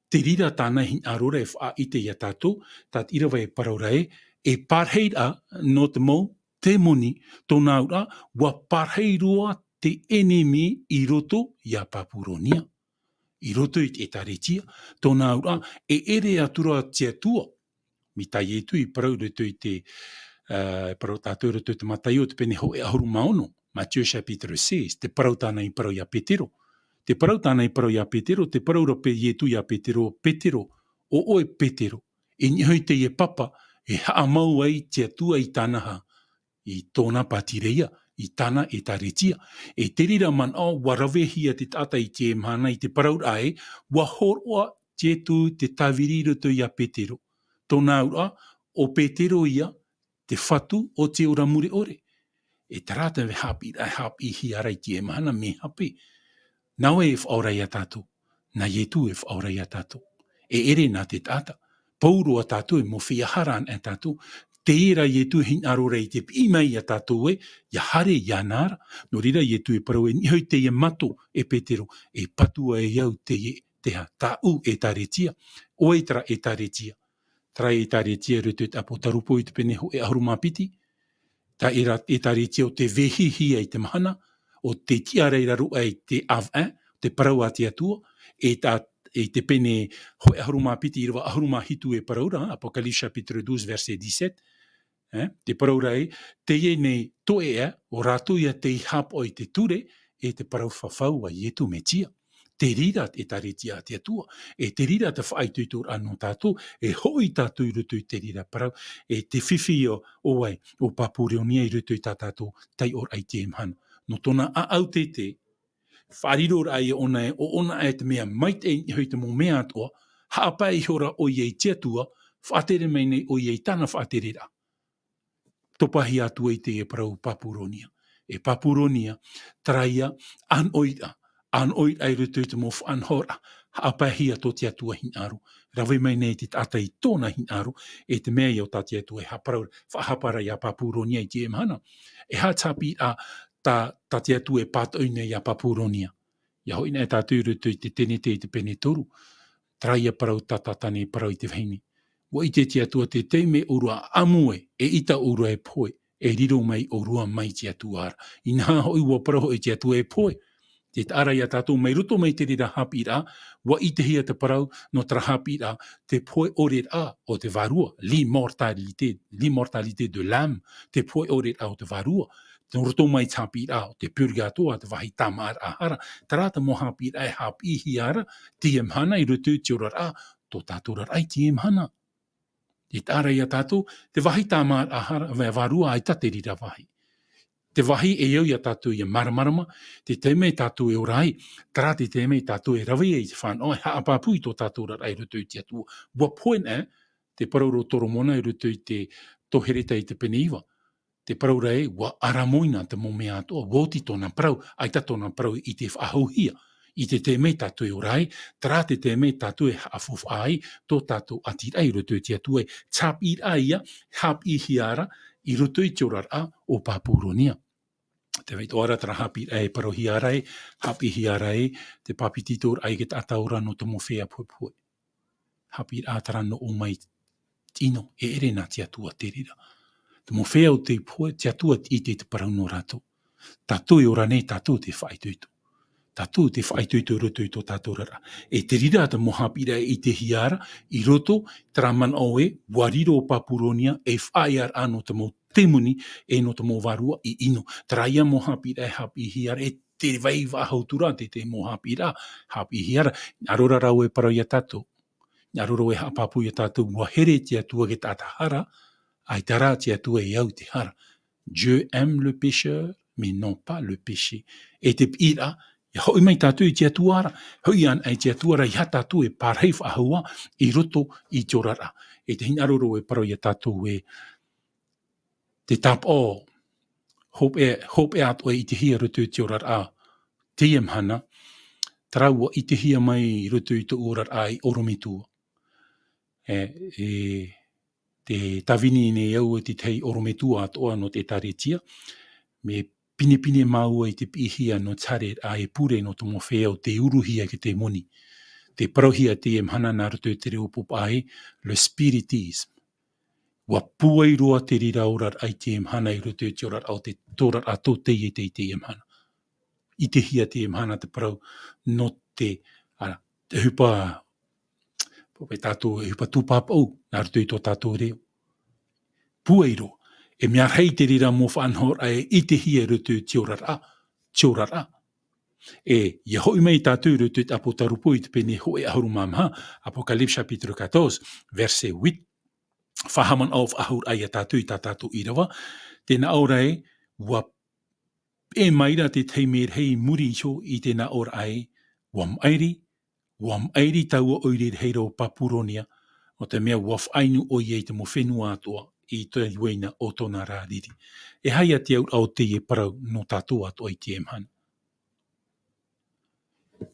te reira tāna hinaʻaro ra e faʻaʻite iā tātou, tā te ʻīrava e parau ra ē, e parahiraʻa nō te mau temoni, tōna auraʻa, ʻua parahi roa te ʻenemi i roto iā Papuronia. I roto i te ʻĒtārētia, tōna auraʻa, e ʻere atu ra te Atua. Mai tā Ietu i parau i roto i te, ā, parau tātou i roto i te Mataio, te pene hōʻē ʻahuru mā ono, Matthieu chapitre seize, te parau tāna i parau iā Petero. Te parau tāna i parau iā Petero, te parau ra pē Ietu iā Petero, Petero, ʻo ʻoe Petero, i niʻa iho i teie papa, e haʻamau ai te Atua i tāna hā, i tōna pātireia, i tāna ʻĒtārētia. E te reira manaʻo, ʻua ravehia te taʻata i teie mahana i te parau ra ē, ʻua hōroʻa Ietu te tāviri i roto iā Petero. Tōna auraʻa, ʻo Petero ïa, te fatu o te ora mure ʻore. E terā te haʻapiʻiraʻa e haʻapiʻihia ra i teie mahana mea hape. Nā vai e faʻaora iā tātou? Nā Ietu e faʻaora iā tātou. E ʻere nā te taʻata. Pauroa tātou e mōhia hara anaʻe tātou. Teie rā Ietu e hinaʻaro ra i te piʻi mai iā tātou ē, ʻia haere iāna ra. Nō reira Ietu e parau e niʻa iho i teie mato e Petero, e patu ai au teie, te hā, tāʻu ʻĒtārētia. ʻOe terā ʻĒtārētia. Terā ʻĒtārētia i roto i te Apotarupo i te pene hōʻē ʻahuru mā piti. Terā ʻĒtārētia ʻo tē vehihia i te mahana, ʻo tē tiʻa ra i raro aʻe i te ʻāvaʻe, te parau a te Atua, e tā, i te pene hōʻē ʻahuru mā piti, ʻīrava ʻahuru mā hitu e parau ra, Apocalypse chapitre douze, verset dix-sept, ē, te parau ra ē, teie nei toeʻa, ʻo rātou ïa tei haʻapaʻo i te ture, e te parau fafau a Ietu Metia. Te reira te ʻĒtārētia a te Atua, e te reira te faʻaitoitoraʻa nō tātou, e hoʻi tātou i roto i te reira parau, e te fifi ʻo, ʻo vai, ʻo Papuronia i roto i tā tātou taiʻoraʻa i teie mahana. Nō tōna ʻāʻau teitei, faʻariroraʻa ïa ʻōna ē, ʻo ʻōna ē te mea maitaʻi i niʻa iho i te mau mea atoʻa, haʻapae ihora ʻoia i te Atua, faʻatere mai nei ʻoia i tāna faʻatereraʻa. Topahia atu ai teie parau Papuronia. E Papuronia, terā ïa, ʻānoʻiraʻa, ʻānoʻiraʻa i roto i te mau faʻanahoraʻa, haʻapaehia tō te Atua hinaʻaro, rave mai nei te taʻata i tōna hinaʻaro, e te mea ïa ʻo tā te Atua e haʻaparau, faʻahapa ra iā Papuronia i teie mahana. E aha te haʻapiʻiraʻa tā, tā te Atua e pātoʻi nei iā Papuronia? ʻIa hoʻi anaʻe tātou i roto i te Tenete i te pene toru, terā ïa parau tā Tātane e parau i te vahine. ʻUa ʻite te Atua te taime ʻōrua ʻamu ē, eʻita ʻōrua e pohe, e riro mai ʻōrua mai te Atua ra. Inaha hoʻi ʻua parau hoʻi te Atua e pohe. Tē taʻa ra iā tātou mai roto mai te reira haʻapiʻiraʻa, ʻua ʻitehia te parau nō terā haʻapiʻiraʻa, te pohe ʻore ra o te vārua, l'immortalité, l'immortalité de l'âme, te pohe ʻore ra o te vārua. Nō roto mai te haʻapiʻiraʻa o te purgatoire, te vāhi tāmāʻaraʻa hara, terā te mau haʻapiʻiraʻa e haʻapiʻihia ra, teie mahana i roto i te oraraʻa, tō tātou oraraʻa i teie mahana. E taʻa ra ia tātou, te vāhi tāmāʻaraʻa hara, vā-, vārua ʻaita te reira vāhi. Te vāhi e au ia tātou ʻia māramarama, te taime tātou e ora ai, terā te taime tātou e rave ai i te fānaʻo, e haʻapāpū i tō tātou oraraʻa i roto i te Atua. ʻUa pohe anaʻe, te parau ra ʻo Toromona i roto i te Tohereta i te pene iva. Te parau ra ē, ʻua ʻaramoina te mau mea atoʻa, ʻua oti tōna parau, ʻaita tōna parau i te faʻahouhia. I te taime tātou e ora ai, terā te taime tātou e haʻafaufaʻa ai, tō tātou ʻātīraʻa i roto i te Atua ē, te haʻapiʻiraʻa ia, haʻapiʻihia ra, i roto i te oraraʻa o Papuronia. Tē vai atoʻa ra terā haʻapiʻiraʻa e parauhia ra ē, haʻapiʻihia ra ē, te pāpetitoraʻa i te taʻata ora nō te mau feiā pohepohe. Haʻapiʻiraʻa terā nō ʻō mai ʻino, e ʻere nā te Atua te reira. Te mau feiā ʻo tei pohe, te Atua tei ʻite i te parau nō rātou. Tātou e ora nei, tātou tē faʻaitoito. Tātou tē faʻaitoito i roto i tō tātou oraraʻa. E te reira te mau haʻapiʻiraʻa e ʻitehia ra, i roto, terā manaʻo ē, ʻua riro ʻo Papuronia, ei faʻaearaʻa nō te mau tēmoni, e nō te mau vārua i ʻino. Terā ia mau haʻapiʻiraʻa e haʻapiʻihia ra, e tē vai faʻahou atu ra te, te mau haʻapiʻiraʻa, haʻapiʻihia ra, hinaʻaro rā rāua e parau ia tātou. Hinaʻaro rāua e haʻapāpū ia tātou, ʻua here te Atua i te taʻata hara, ʻaita rā te Atua e au i te hara. Dieu aime le pécheur, mais non pas le péché. E te piʻiraʻa, ʻia hoʻi mai tātou i te Atua ra, hoʻi anaʻe i te Atua ra, ʻeiaha tātou e pārahi faʻahou ā i roto i te oraraʻa. E te hinaʻaro rāua e parau ia tātou ē, te tāpaʻo hopeʻa, hopeʻa atoʻa e ʻitehia i roto i te oraraʻa teie mahana, terā ʻua ʻitehia mai i roto i tōʻu oraraʻa i ʻorometua. E, e, tē tāvini nei au i te tahi ʻorometua atoʻa nō te ʻĒtārētia, mea pinepine māua i te piʻihia nō te haereraʻa e pure nō te mau feiā ʻo tei uruhia e te tēmoni. Tē parauhia teie mahana nā roto i te reo pōpā ē, le spiritisme. ʻUa pūai roa te reira oraraʻa i teie mahana i roto i te oraraʻa o te, tō oraraʻa tō teie, teie, teie mahana. ʻItehia teie mahana te parau nō te, ā, te ʻohipa, pāpū tātou, ʻohipa tūpāpaʻu, nā roto i tō tātou reo. Pūai roa. E mea rahi te reira mau faʻanahoraʻa e ʻitehia i roto i te oraraʻa, te oraraʻa. E, ʻia hoʻi mai tātou i roto i te ʻApotarupo i te pene hōʻē ʻahuru mā maha, Apocalypse chapitre quatorze, verset huit, faʻahaʻamanaʻo faʻahou ra ia tātou i tā tātou ʻīrava, tē nā ʻō ra ē, ʻua peʻe mai ra te taime rahi i muri iho i tēnā ʻōraʻa ē, ʻua maʻiri, ʻua maʻiri taua ʻoire rahi ra ʻo Papuronia, nō te mea ʻua faʻainu ʻoia i te mau fenua atoʻa i te uaina o tōna rā riri. E aha ia te auraʻa o teie parau nō tātou atoʻa i teie mahana?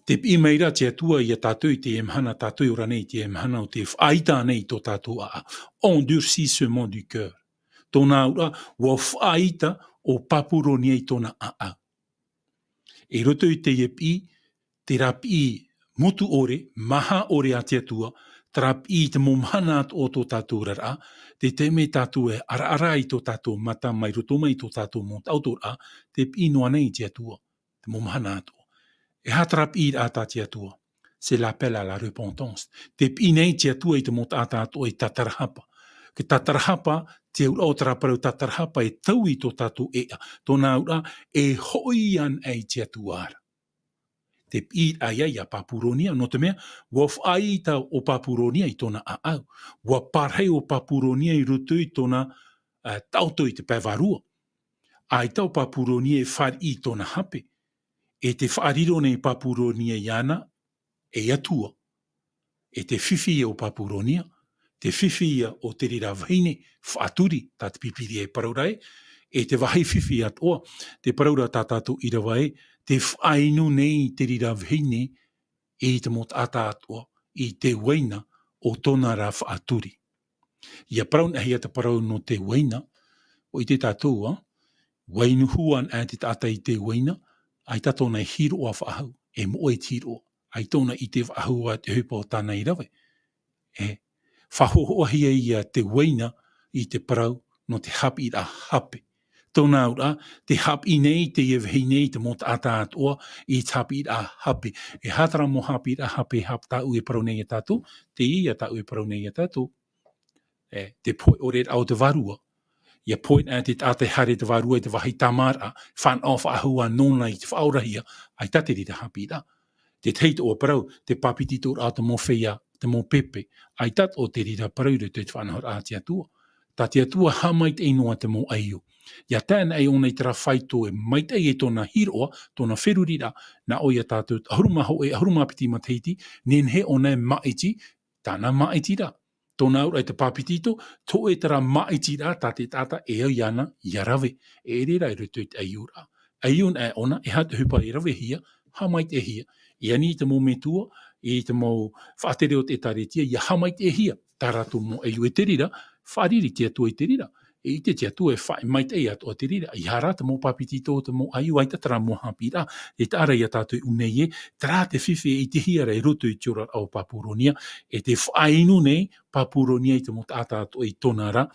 Tē piʻi mai ra te Atua ia tātou i teie mahana, tātou e ora nei i teie mahana, ʻo tē faʻaʻite nei i tō tātou ʻāʻau. Endurcissement du cœur. Tōna auraʻa, ʻua faʻaʻite ʻo Papuronia i tōna ʻāʻau. I roto i teie piʻi, terā piʻi motu ʻore, maha ʻore a te Atua, terā piʻi i te mau mahana atoʻa o tō tātou oraraʻa, te taime tātou e ʻaraʻara i tō tātou mata mai roto mai i tō tātou mau taʻotoraʻa, tē piʻi noa nei te Atua. Te mau mahana atoʻa. E aha terā piʻiraʻa tā te Atua? C'est l'appel à la repentance. Tē piʻi nei te Atua i te mau taʻata atoʻa e tātarahapa. Te tātarahapa, te auraʻa o terā parau tātarahapa e taui i tō tātou ʻēʻa. Tōna auraʻa, e hoʻi anaʻe i te Atua ra. Te piʻiraʻa ia, ia Papuronia, nō te mea, ʻua faʻaʻite ʻo Papuronia i tōna ʻāʻau. ʻUa pārahi ʻo Papuronia i roto i tōna, ā, taʻoto i te pae vārua. ʻAita ʻo Papuronia e fāriʻi i tōna hape. E tē faʻariro nei Papuronia iāna, ei atua. E te fifi ia o Papuronia, te fifi ia o te reira vahine faʻaturi, tā te Pīpīria e parau ra ē, e te vāhi fifi atoʻa, tē parau ra tā tātou ʻīrava ē, tē faʻainu nei te reira vahine i te mau taʻata atoʻa, i te uaina o tōna rā faʻaturi. ʻIa parau anaʻe hia te parau nō te uaina, ʻua ʻite tātou, ā, ʻua inu hua anaʻe te taʻata i te uaina, ʻaita tōna e hiroʻa faʻahou, e moʻe i te hiroʻa, ʻaita tōna i ʻite faʻahou ā te ʻohipa o tāna i rave. E faʻahoʻohia ia te uaina i te parau nō te haʻapiʻiraʻa hape. Tōna auraʻa, tē haʻapiʻi nei teie vahine i te mau taʻata atoʻa i te haʻapiʻiraʻa hape. E aha terā mau haʻapiʻiraʻa hape, haʻapiʻi tāʻu e parau nei ia tātou, teie ia tāʻu e parau nei ia tātou. E, te pohe ʻore ra o te vārua. Ia pohe anaʻe te taʻata e haere i te vārua i te vāhi tāmāraʻa, fānaʻo faʻahou ā nōna i te faʻaorahia, ʻaita te reira haʻapiʻiraʻa. Te tahi atoʻa parau, te papetitoraʻa o te mau feiā, te mau pepe, ʻaita atoʻa te reira parau i roto i te faʻanahoraʻa a te Atua. Tā te Atua haʻamaitaʻi noa te mau ʻaiū. Ia tae anaʻe ʻōna i terā faito e maitaʻi e tōna hiroʻa, tōna feruriraʻa, nā ʻō ia tātou, ʻahuru mā hōʻē, ʻahuru mā piti matahiti, nehenehe ʻōna e māʻiti, tāna māʻitiraʻa. Tōna auraʻa i te papetito, tō ʻoe terā māʻitiraʻa tā te taʻata e au iāna, ia rave, e ʻere rā i roto i te ʻaiūraʻa. ʻAiū anaʻe ʻōna, e aha te ʻohipa e ravehia, haʻamaitaʻihia. I ani i te mau metua, i te mau faʻatere o te ʻĒtārētia, ia haʻamaitaʻihia, tā rātou mau ʻaiū e te reira, fāriʻi te Atua i te reira. E ʻite te Atua e faʻamaitaʻi atoʻa te reira, ʻeiaha rā te mau papetito, te mau ʻaiū, ʻaita terā mau haʻapiʻiraʻa, e taʻa ra ia tātou i ʻō nei ē, terā te fifi e ʻitehia ra i roto i te oraraʻa o Papuronia, e tē faʻainu nei Papuronia i te mau taʻata atoʻa i tōna ra,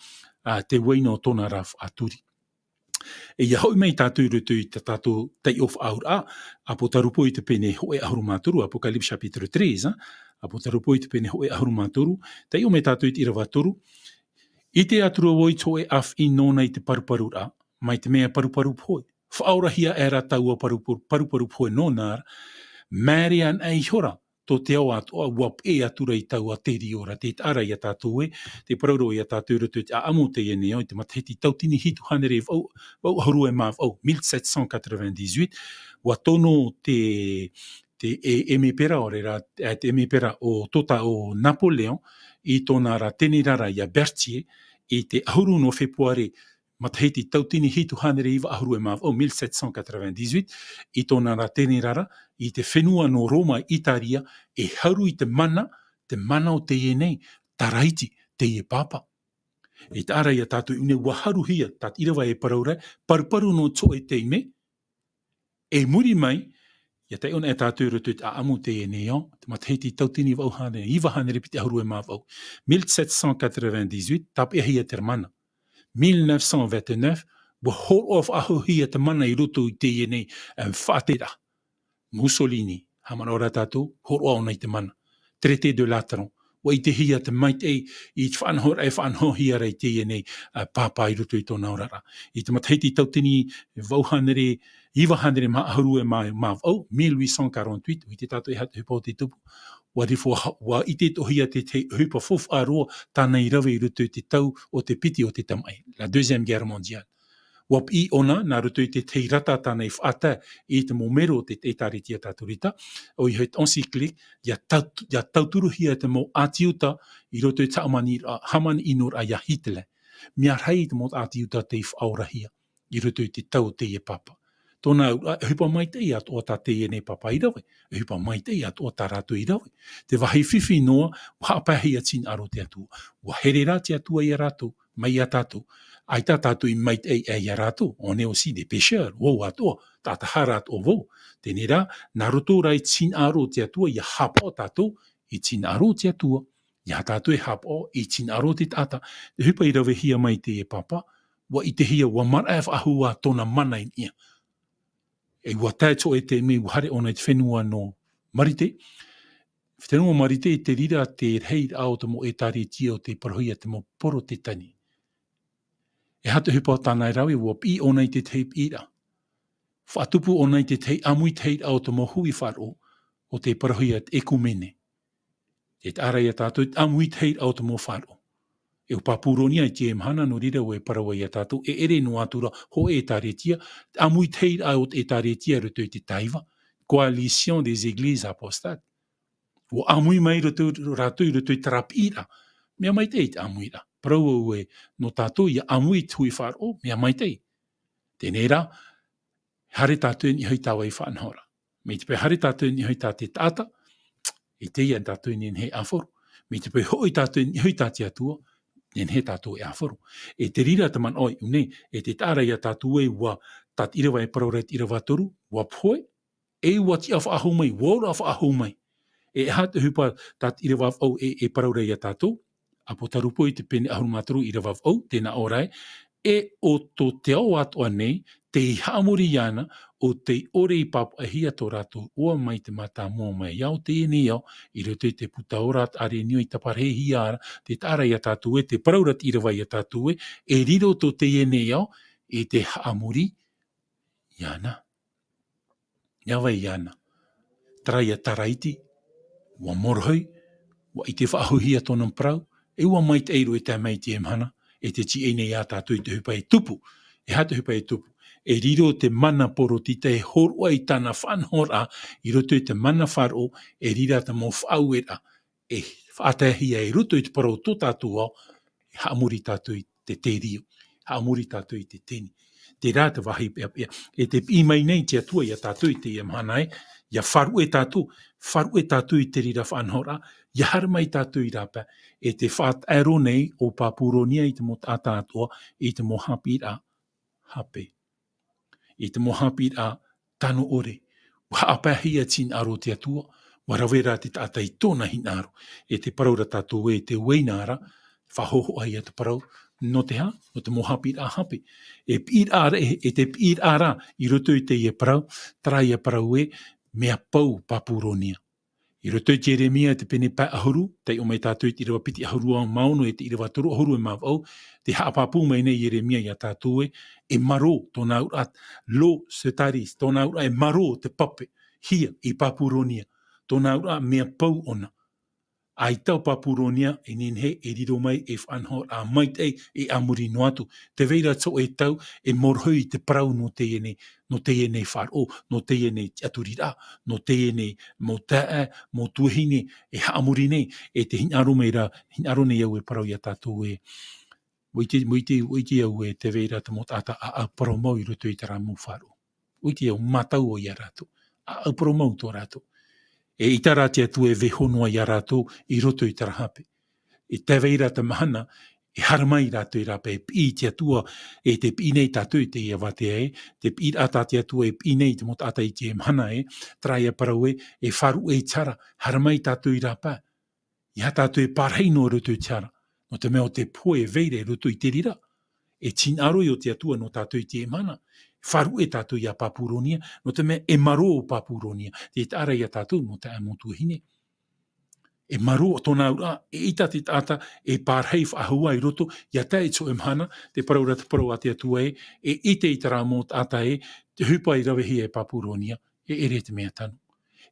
ā, te uaina o tōna ra faʻaturi. E ia hoʻi mai tātou i roto i tā tātou taiʻo faʻaauraʻa, ʻĀpōtarupo i te pene hōʻē ʻahuru mā toru, Apocalypse chapitre treize, ā, ʻĀpōtarupo i te pene hōʻē ʻahuru mā toru, taiʻo mai tātou i te ʻīrava toru, ʻIte atu ra vau i te hōʻē ʻāfiʻi nōna i te paruparuraʻa, mai te mea paruparu pohe. Faʻaorahia aʻera taua paruparu, paruparu pohe nōna ra, māere anaʻe ihora, tō te ao atoʻa, ʻua peʻe atu ra i taua terio ra, tē taʻa ra ia tātou ē, tē parau ra vau ia tātou i roto i te ʻāʻamu o teie nei ao, i te matahiti tautini hitu hānere vaʻu, vaʻu ʻahuru e mā vaʻu, mille sept cent quatre-vingt-dix-huit, ʻua tono te, te e-, ʻēmepera, ʻaore rā, ā, te ʻēmepera o Tota, o Napoléon, i tōna ra tenerara ia Berthier, i te ʻahuru nō fepuare, matahiti tautini hitu hānere iva ʻahuru e mā vaʻu, mille sept cent quatre-vingt-dix-huit, i tōna ra tenerara, i te fenua nō Roma, Itaria, e haru i te mana, te mana o teie nei, Taraiti, teie pāpā. E taʻa ra ia tātou i ʻō nei ʻua haruhia, tā te ʻīrava e parau ra, paruparu nō te hōʻē taime, e muri mai, ia taiʻo anaʻe tātou i roto i te ʻāʻamu o teie nei ao, te matahiti tautini vaʻu hānere, iva hānere piti ʻahuru e mā vaʻu, mille sept cent quatre-vingt-dix-huit, tāpeʻahia te mana. Mille neuf cent vingt-neuf, ʻua hōroʻa faʻahouhia te mana i roto i teie nei, ā, faʻatereraʻa. Mussolini, haʻamanaʻo ra tātou, hōroʻa ʻōna i te mana. Traité de Latran. ʻUa ʻitehia te maitaʻi i te faʻanahoraʻa e faʻanahohia ra i teie nei, ā, pāpā i roto i tōna oraraʻa. I te matahiti tautini vaʻu hānere, iva hānere mā ʻahuru e mā, mā vaʻu, mille huit cent quarante-huit, ʻua ʻite tātou e aha te ʻohipa o tei tupu, ʻua riro, ʻua ʻite atoʻahia te tahi ʻohipa faufaʻa roa tāna i rave i roto i te tau o te piti o te tamaʻi, la Deuxième Guerre mondiale. ʻUa piʻi ʻōna, nā roto i te tahi rata tāna i faʻatae i te mau mero o te ʻĒtārētia Katorika, ʻoia hoʻi te encyclique, ʻia tau-, ʻia tauturuhia te mau ʻĀti Iuta i roto i te hāmani-, hāmani ʻino raʻa ia Hitler. Mea rahi te mau ʻĀti Iuta tei faʻaorahia i roto i te tau o teie pāpā. Tōna auraʻa, ʻohipa maitaʻi atoʻa tā teie nei pāpā i rave, ʻohipa maitaʻi atoʻa tā rātou i rave. Te vāhi fifi noa, ʻua haʻapaehia te hinaʻaro o te Atua. ʻUa here rā te Atua ia rātou, mai ia tātou. ʻAita tātou i maitaʻi aʻe ia rātou, on est aussi des pécheurs, vau atoʻa, taʻata hara atoʻa vau. Teie rā, nā roto rā i te hinaʻaro o te Atua, ʻia haʻapaʻo tātou i te hinaʻaro o te Atua. ʻIa tātou e haʻapaʻo i te hinaʻaro o te taʻata. Te ʻohipa i ravehia mai teie pāpā, ʻua ʻitehia, ʻua maraʻa faʻahou ā tōna mana i niʻa. E ʻua tae te hōʻē taime, ʻua haere ʻōna i te fenua nō Marite. Fenua Marite, i te reira te rahiraʻa o te mau ʻĒtārētia o tei parauhia te mau Porotetani. E aha te ʻohipa tāna e rave, ʻua piʻi ʻōna i te tahi piʻiraʻa. Faʻatupu ʻōna i te tahi ʻāmuitahiraʻa o te mau hui faʻaroʻo, o tei parauhia te ʻekumene. E taʻa ra ia tātou te ʻāmuitahiraʻa o te mau faʻaroʻo. E ʻo Papuronia i teie mahana, nō reira ʻua parau ai ia tātou, e ʻere noa atu ra hōʻē ʻĒtārētia, te ʻāmuitahiraʻa o te ʻĒtārētia i roto i te tāiva, coalition des églises apostates. ʻUa ʻāmui mai roto, rātou i roto i terā piʻiraʻa. Mea maitaʻi te ʻāmuiraʻa. Parau au ē, nō tātou ʻia ʻāmui i te hui faʻaroʻo, mea maitaʻi. Teie rā, haere tātou i niʻa i taua faʻanahoraʻa. Mai te peu haere tātou i niʻa i tā te taʻata, ʻaita ia tātou e nehenehe e ʻāfaro. Mai te peu hoʻi tātou i niʻa i tā te Atua, nehenehe tātou e ʻāfaro. E te reira te manaʻo i ʻō nei, e te taʻa ra ia tātou ē ʻua, tā te ʻīrava e parau ra i te ʻīrava toru, ʻua pohe, e ʻua tiʻa faʻahou mai, ʻua ora faʻahou mai. E aha te ʻohipa tā te ʻīrava vaʻu e, e parau ra ia tātou, ʻĀpōtarupo i te pene ʻahuru mā toru ʻīrava vaʻu, tē nā ʻō ra ē, e ʻo tō te ao atoʻa nei, E haʻamori iāna, ʻo tei ʻore i pāpaʻihia tō rātou ʻoa mai te mātāmua mai, ʻo teie nei ao, i roto i te puta ora, ʻāreʻa nō i tāparahihia ra, te taʻa ra iā tātou ē, te parau ra te ʻīrava iā tātou ē, e riro tō teie nei ao, i te haʻamori iāna. ʻIa vai iāna. Terā ia taraiti, ʻua morohi, ʻua ʻite faʻahouhia tōna parau, e ʻua maitaʻi roa e tae mai i teie mahana, e te tiʻa nei iā tātou i te ʻohipa e tupu. E aha te ʻohipa e tupu? E riro te mana poritita e hōroʻa i tāna faʻanahoraʻa, i roto i te mana faʻaroʻo, e riro te mau faʻaueraʻa, e faʻataehia i roto i te parau o tō tātou ao, e haʻamori tātou i te terio, haʻamori tātou i te teni. Terā te vāhi peʻapeʻa. E tē piʻi mai nei te Atua iā tātou i teie mahana ē, ʻia faʻaruʻe tātou, faʻaruʻe tātou i te reira faʻanahoraʻa, ʻia haere mai tātou i rāpae, e tē faʻataʻa nei ʻo Papuronia i te mau taʻata atoʻa, i te mau haʻapiʻiraʻa hape. I te mau haʻapiʻiraʻa tano ʻore, ʻua haʻapaehia te hinaʻaro o te Atua, ʻua rave rā te taʻata i tōna hinaʻaro. E te parau ra tātou ē, te uaina ra, faʻahōhoʻahia te parau, nō te aha, nō te mau haʻapiʻiraʻa hape. E piʻiraʻa ra, e, e te piʻiraʻa ra, i roto i teie parau, terā ia parau ē, mea pau Papuronia. I roto i te Ieremia te pene pae ʻahuru, taiʻo mai tātou i te ʻīrava piti ʻahuru mā ono e te ʻīrava toru ʻahuru mā vaʻu, tē haʻapāpū mai nei Ieremia iā tātou ē, e marō tōna auraʻa, lo setaris, tōna auraʻa e marō te pape, hia i Papuronia, tōna auraʻa mea pau ʻōna. ʻAita ʻo Papuronia, e nehenehe e riro mai e faʻanahoraʻa maitaʻi, e a muri noa atu. Tē vai ra te hōʻē tau, e morohi i te parau nō teie nei, nō teie nei faʻaroʻo, nō teie nei tiʻaturiraʻa, nō teie nei mau taeaʻe, mau tuahine, e haʻamori nei, e tē hinaʻaro mai ra, hinaʻaro nei au e parau iā tātou ē. ʻUa ʻite, ʻua ʻite, ʻua ʻite au ē, tē vai ra te mau taʻata ʻāʻau parau mau i roto i terā mau faʻaroʻo. ʻUa ʻite au, mātau ʻoe iā rātou. ʻĀʻau parau mau tō rātou. E ʻaita rā te Atua e vaiiho noa iā rātou i roto i terā hape. E tē vai ra te mahana, e haere mai rātou i rāpae, e piʻi te Atua, e tē piʻi nei tātou i teie vātea ē, tē piʻi ra tā te Atua e piʻi nei te mau taʻata i teie mahana ē, terā ia parau ē, e faʻaruʻe i te hara, haere mai tātou i rāpae. ʻEiaha tātou e pārahi noa i roto i te hara, nō te mea ʻo te pohe e vai ra i roto i te reira. E te hinaʻaro ïa o te Atua nō tātou i teie mahana. Faʻaruʻe tātou iā Papuronia, nō te mea e marō ʻo Papuronia, tē taʻa ra iā tātou mau taeaʻe, mau tuahine. E marō tōna auraʻa, eʻita te taʻata e pārahi faʻahou i roto, ʻia tae i te hōʻē mahana, te parau ra te parau a te Atua ē, e ʻite i terā mau taʻata ē, te ʻohipa i ravehia e Papuronia, e ʻere te mea tano.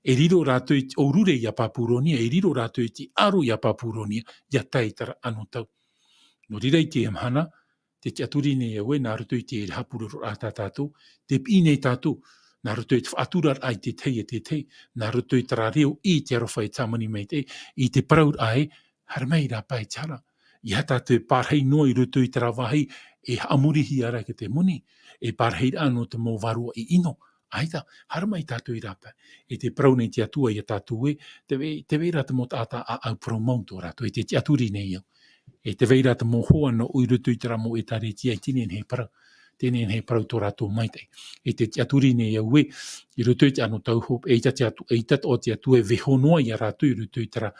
E riro rātou i te ʻōrure iā Papuronia, e riro rātou i te aro iā Papuronia, ʻia tae i terā anotau. Nō reira i teie mahana, tē tiʻaturi nei au ē, nā roto i te haʻapurororaʻa tā tātou, tē piʻi nei tātou, nā roto i te faʻaturaraʻa i te tahi e te tahi, nā roto i terā reo i te aroha e tāmoni maitaʻi, i te parauraʻa ē, haere mai i rāpae i te hara. ʻEiaha tātou e pārahi noa i roto i terā vāhi, e haʻamorihia ra ki te moni, e pārahiraʻa nō te mau vārua ʻiʻino. ʻAita, haere mai tātou i rāpae. E tē parau nei te Atua iā tātou ē, tē vai, tē vai ra te mau taʻata ʻāʻau parau mau tō rātou, e tē tiʻaturi nei au. E tē vai ra te mau hoa nōʻu i roto i terā mau ʻētāretia e teie nei parau. Teie nei parau tō rātou maitaʻi. E tē tiʻaturi nei au ē, i roto i te anotau hopeʻa, eʻita te Atua, eʻita atoʻa te Atua e vaiiho noa iā rātou i roto i terā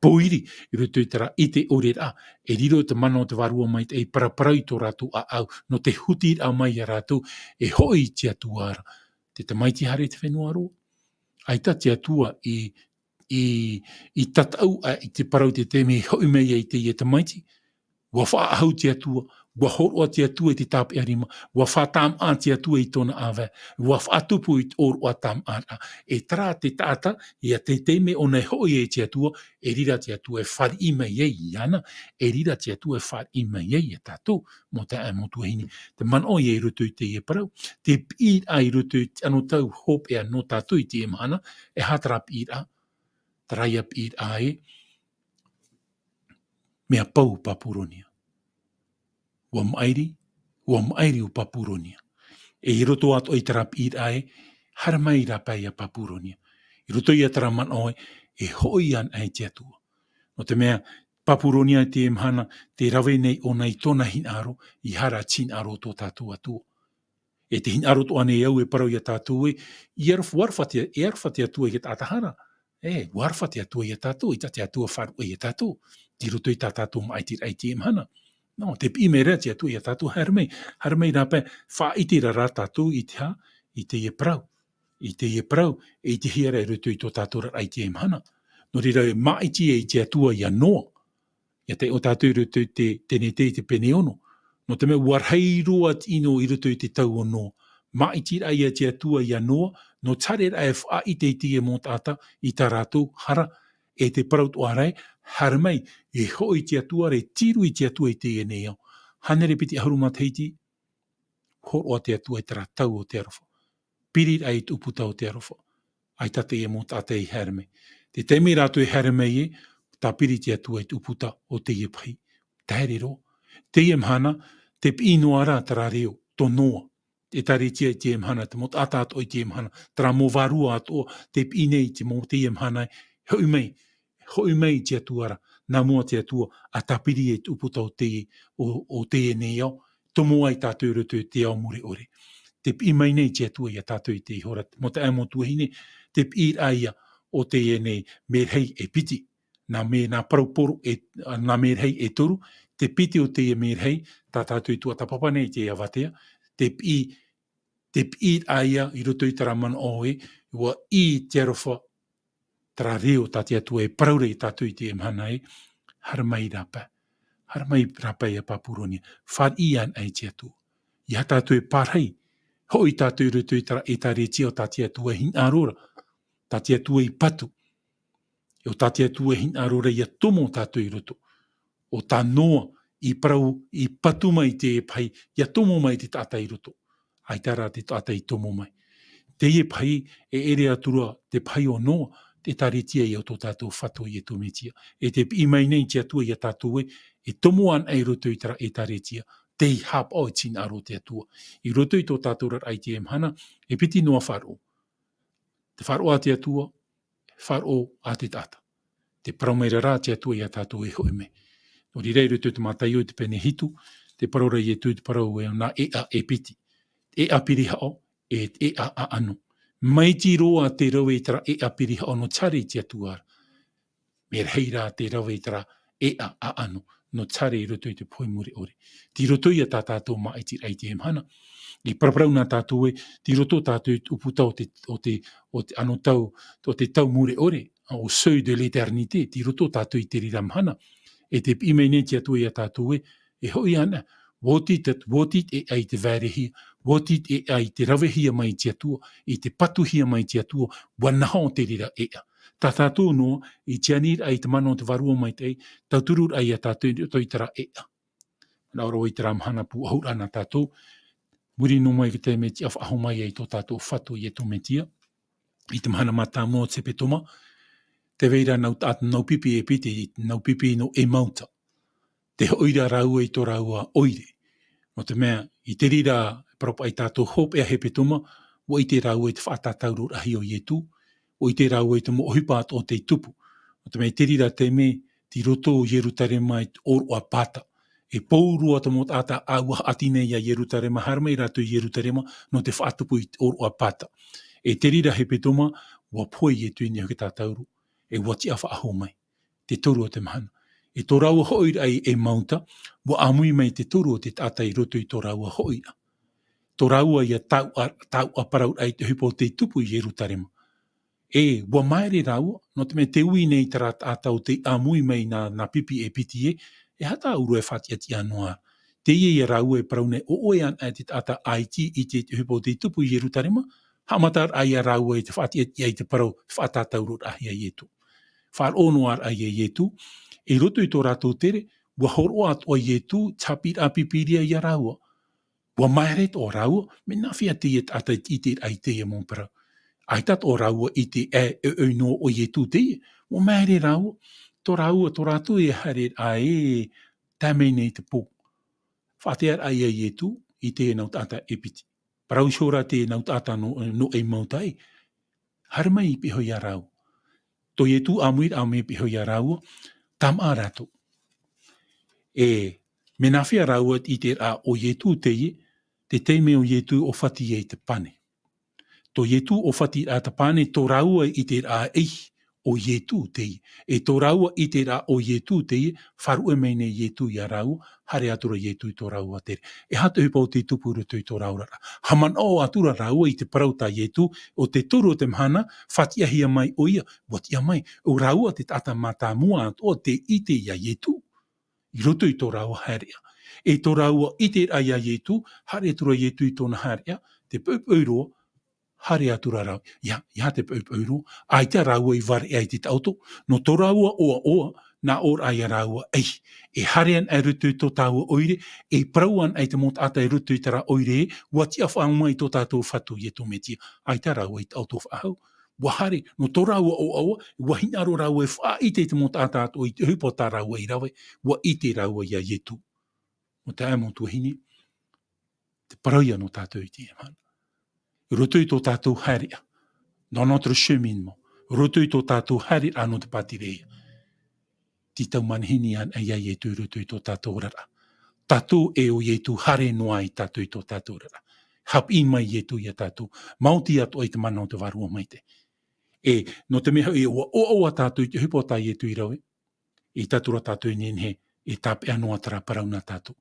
pōiri, i roto i terā ʻite ʻore ra, e riro te mana o te Vārua Maitaʻi e paraparau i tō rātou ʻāʻau, nō te hutiraʻa mai iā rātou, e hoʻi i te Atua ra. Te Tamaiti haere i te fenua roa. ʻAita te Atua i, i, i tataʻu aʻe i te parau i te taime e hoʻi mai ai teie tamaiti. ʻUa faʻaʻahu te Atua, ʻua hōroʻa te Atua i te tāpeʻa rima, ʻua faʻatāmā te Atua i tōna ʻāvae, ʻua faʻatupu i te ʻōroʻa tāmāʻaraʻa. E terā te taʻata, ʻia te taime ʻōna e hoʻi ai te Atua, e riro te Atua e fāriʻi mai ai iāna, e riro te Atua e fāriʻi mai ai iā tātou, mau taeaʻe, mau tuahine. Te manaʻo ïa i roto i teie parau, te piʻiraʻa i roto i te anotau hopeʻa nō tātou i teie mahana, e aha terā piʻiraʻa, terā ïa piʻiraʻa ē, mea pau Papuronia. ʻUa maʻiri, ʻua maʻiri ʻo Papuronia. E i roto atoʻa i terā piʻiraʻa ē, haere mai i rāpae iā Papuronia. I roto ïa terā manaʻo ē, e hoʻi anaʻe te Atua. Nō te mea, Papuronia i teie mahana, tē rave nei ʻōna i tōna hinaʻaro, ʻeiaha rā te hinaʻaro o tō tātou Atua. E te hinaʻaro atoʻa nei au e parau iā tātou ē, e aroha, ʻua aroha te, e aroha te Atua i te taʻata hara. E, ʻua aroha te Atua iā tātou, ʻeita te Atua faʻaruʻe iā tātou. I roto i tā tātou maʻitiraʻa i teie mahana. No, te piʻi mai ra te Atua iā tātou, haere mai, haere mai rā pae, faʻaʻite ra rā tātou i te hā, i teie parau, i teie parau, e i te hiara i roto i tō tātou oraraʻa i teie mahana. Nō reira, e māʻiti ai te Atua iā Noa, iā te, ʻo tātou i roto i te, Tenete i te pene ono. Nō te mea, ʻua rahi roa te ʻino i roto i te tau o Noa. Māʻiti rā ia te Atua iā Noa, nō te haere ra e faʻaʻite i teie mau taʻata, i tā rātou hara, e te parau atoʻa ra, haere mai, e hoʻi te Atua ra, e tiru i te Atua i teie nei ao. Hānere piti ʻahuru matahiti, hōroʻa te Atua i terā tau o te aroha. Piri rā i te ʻūputa o te aroha. ʻAita teie mau taʻata i haere mai. Te taime rātou e haere mai ē, tāpiri te Atua i te ʻūputa o teie pahi. Taere roa. Teie mahana, te piʻi noa ra terā reo, tō Noa. ʻĒtārētia i teie mahana, te mau taʻata atoʻa i teie mahana, terā mau vārua atoʻa, te piʻi nei i te mau teie mahana, hoʻi mai, hoʻi mai te Atua ra, nā mua te Atua, ʻa tāpiri e te ʻūputa o te, o, o teie nei ao, tomo ai tātou i roto i te ao mure ʻore. Te piʻi mai nei te Atua iā tātou i teie hora, mau taeaʻe, mau tuahine, te piʻi ra ia o teie nei merehei e piti. Nā me, nā parau poro e, nā merehei e toru, te piti o teie merehei, tā tātou i tuatāpapa nei i te avatea, te piʻi, te piʻi ra ia i roto i terā manaʻo ē, ʻua ʻī te aroha, terā reo tā te Atua e parau ra iā tātou i teie mahana ē, haere mai rā pae. Haere mai rā pae iā Papuronia. Fāriʻi anaʻe i te Atua. ʻEiaha tātou e pārahi. Hoʻi tātou i roto i terā ʻĒtārētia o tā te Atua e hinaʻaro ra. Tā te Atua i patu. ʻE ʻo tā te Atua e hinaʻaro ra ʻia tomo tātou i roto. ʻO tā Noa i parau, i patu mai i te pahi, ʻia tomo mai te taʻata i roto. ʻAita rā te taʻata i tomo mai. Teie pahi, e ʻere atu ra te pahi o Noa, te ʻĒtārētia ia o tō tātou Fatu Iesu Mesia. E te piʻi mai nei te Atua iā tātou ē, e tomo anaʻe i roto i terā ʻĒtārētia, tei haʻapaʻo i te hinaʻaro o te Atua. I roto i tō tātou oraraʻa i teie mahana, e piti noa faʻaroʻo. Te faʻaroʻo a te Atua, faʻaroʻo a te taʻata. Te parau mai ra rā te Atua iā tātou e hoʻi mai. Nō reira i roto i te Mataio i te pene hitu, te parau ra Iesu i te parau ē nā ʻēʻa e piti. ʻĒʻa pirihaʻo, e te ʻēʻa ʻaʻano. Maitaʻi roa te rave i terā ʻēʻa pirihaʻo nō te haere i te Atua ra. Mea rahi rā te rave i terā ʻēʻa ʻaʻano, nō te haere i roto i te pohe mure ʻore. Tei roto ia tā tātou māʻitiraʻa i teie mahana. I paraparau na tātou ē, tei roto tātou i te ʻūputa o te, o te, o te anotau, o te tau mure ʻore, au seuil de l'éternité, tei roto tātou i te reira mahana. E te piʻi mai nei te Atua iā tātou ē, e hoʻi ana, ʻua oti te, ʻua oti te ʻēʻa i te vaerehia, ʻua oti te ʻēʻa i te ravehia mai te Atua, i te patuhia mai te Atua, ʻua naho te reira ʻēʻa. Tā tātou noa, i te aniraʻa i te mana o te Vārua Maitaʻi, tauturu ra ia tātou i roto i terā ʻēʻa. Nā ʻō ra i terā mahana pūʻohu ra na tātou, muri noa mai i te mea tiʻa faʻahou mai ai tō tātou Fatu Iesu Mesia, i te mahana mātāmua o te hepetoma, tē vai ra nau taʻata, nau pipi e piti, nau pipi nō Emauta. Tē hoʻi ra rāua i tō rāua ʻoire. Nō te mea, i te reira, parau paʻi tātou hopeʻa hepetoma, ʻua ʻite rāua i te faʻatātauroraʻahia o Iesu, ʻua ʻite rāua i te mau ʻohipa atoʻa tei tupu. Nō te mea, i te reira taime, tei roto Ierutarema i te ʻōroʻa Pata. E pou roa te mau taʻata ʻua haʻati nei ia Ierutarema, haere mai rātou i Ierutarema, nō te faʻatupu i te ʻōroʻa Pata. E te reira hepetoma, ʻua pohe Iesu i niʻa iho i te tātauro, e ʻua tiʻa faʻahou mai. Te toru o te mahana. E tō rāua hoʻiraʻa i Emauta, ʻua ʻāmui mai te toru o te taʻata i roto i tō rāua hoʻiraʻa. Tō rāua ia tau a, tau a parauraʻa i te ʻohipa o tei tupu i Ierutarema. E, ʻua māere rāua, nō te mea tē ui nei terā taʻata ʻo tei ʻāmui mai nā, nā pipi e piti ē, e aha tā ʻoe e faʻatiʻatiʻa noa ra. Teie ia rāua e parau nei, ʻo ʻoe anaʻe te taʻata ʻaita i ʻite i te ʻohipa o tei tupu i Ierutarema, haʻamataraʻa ia rāua i te faʻatiʻatiʻa i te parau, faʻatātauroraʻahia a Iesu. Faʻaroʻo noa ra ia Iesu, i roto i tō rātou tere, ʻua hōroʻa atoʻa Iesu, te haʻapiʻiraʻa Pīpīria ia rāua. ʻUa māere atoʻa rāua, mea nāfea teie taʻata i te ʻiteraʻa i teie mau parau. ʻAita atoʻa rāua i ʻite ē, ʻoiʻoi noa ʻo Iesu teie, ʻua māere rāua, tō rāua, tō rātou e haereraʻa e tae mai nei te pō. Faʻatearaʻa ia Iesu i teie nau taʻata e piti. Parau iho ra teie nau taʻata nō, nō Emauta ē, haere mai i pihaʻi iho ia rāua. Tō Iesu ʻāmuiraʻa mai i pihaʻi iho ia rāua, tāmā rātou. E, mea nāfea rāua i te ʻiteraʻa ʻo Iesu teie, te taime ʻo Iesu e ʻōfati ai te pane. Tō Iesu ʻōfatiraʻa te pane, tō rāua i ʻiteraʻa ē, ʻo Ietu teie. E tō rāua ʻiteraʻa ʻo Ietu teie, faʻaruʻe mai nei Ietu ia rāua, haere atu ra Ietu i tō rāua tere. E aha te ʻohipa o tei tupu i roto i tō rāua oraraʻa? Haʻamanaʻo atu ra rāua i te parau tā Ietu, ʻo te toru o te mahana, faʻatiʻahia mai ʻoia, ʻua tiʻa mai, ʻo rāua te taʻata mātāmua atoʻa tei ʻite ia Ietu. I roto i tō rāua haereʻa. E tō rāua ʻiteraʻa ia Ietu, haere atu ra Ietu i tōna haereʻa, te poʻipoʻi roa, haere atu ra rāua. Ia, ia te poʻipoʻi roa, ʻaita rāua i vareʻa i te taʻoto, nō tō rāua ʻoaʻoa, nā ʻō ra ia rāua, ei, e haere ana i roto i tō tāua ʻoire, e parau ana i te mau taʻata i roto i terā ʻoire, ʻua tiʻa faʻahou mai tō tātou Fatu Ietu Metia, ʻaita rāua i taʻoto faʻahou. ʻUa haere, nō tō rāua ʻoaʻoa, ʻua hinaʻaro rāua e faʻaʻite i te mau taʻata atoʻa i te ʻohipa tā rāua i rave, ʻua ʻite rāua ia Ietu. Mau taeaʻe, mau tuahine, te parau ia nō tātou i teie mahana. I roto i tō tātou haereʻa, dans notre cheminement, i roto i tō tātou haereraʻa nō te pātireia, tē tau manihini ana ia Ietu i roto i tō tātou oraraʻa. Tātou e ʻo Ietu, haere noa ai tātou i tō tātou oraraʻa. Haʻapiʻi mai Ietu ia tātou, maoti atoʻa i te mana o te Vārua Maitaʻi. E, nō te mea hoʻi, ʻua ʻoaʻoa tātou i te ʻohipa tā Ietu i rave, e tātou rā tātou e nehenehe e tāpeʻa noa terā parau nā tātou.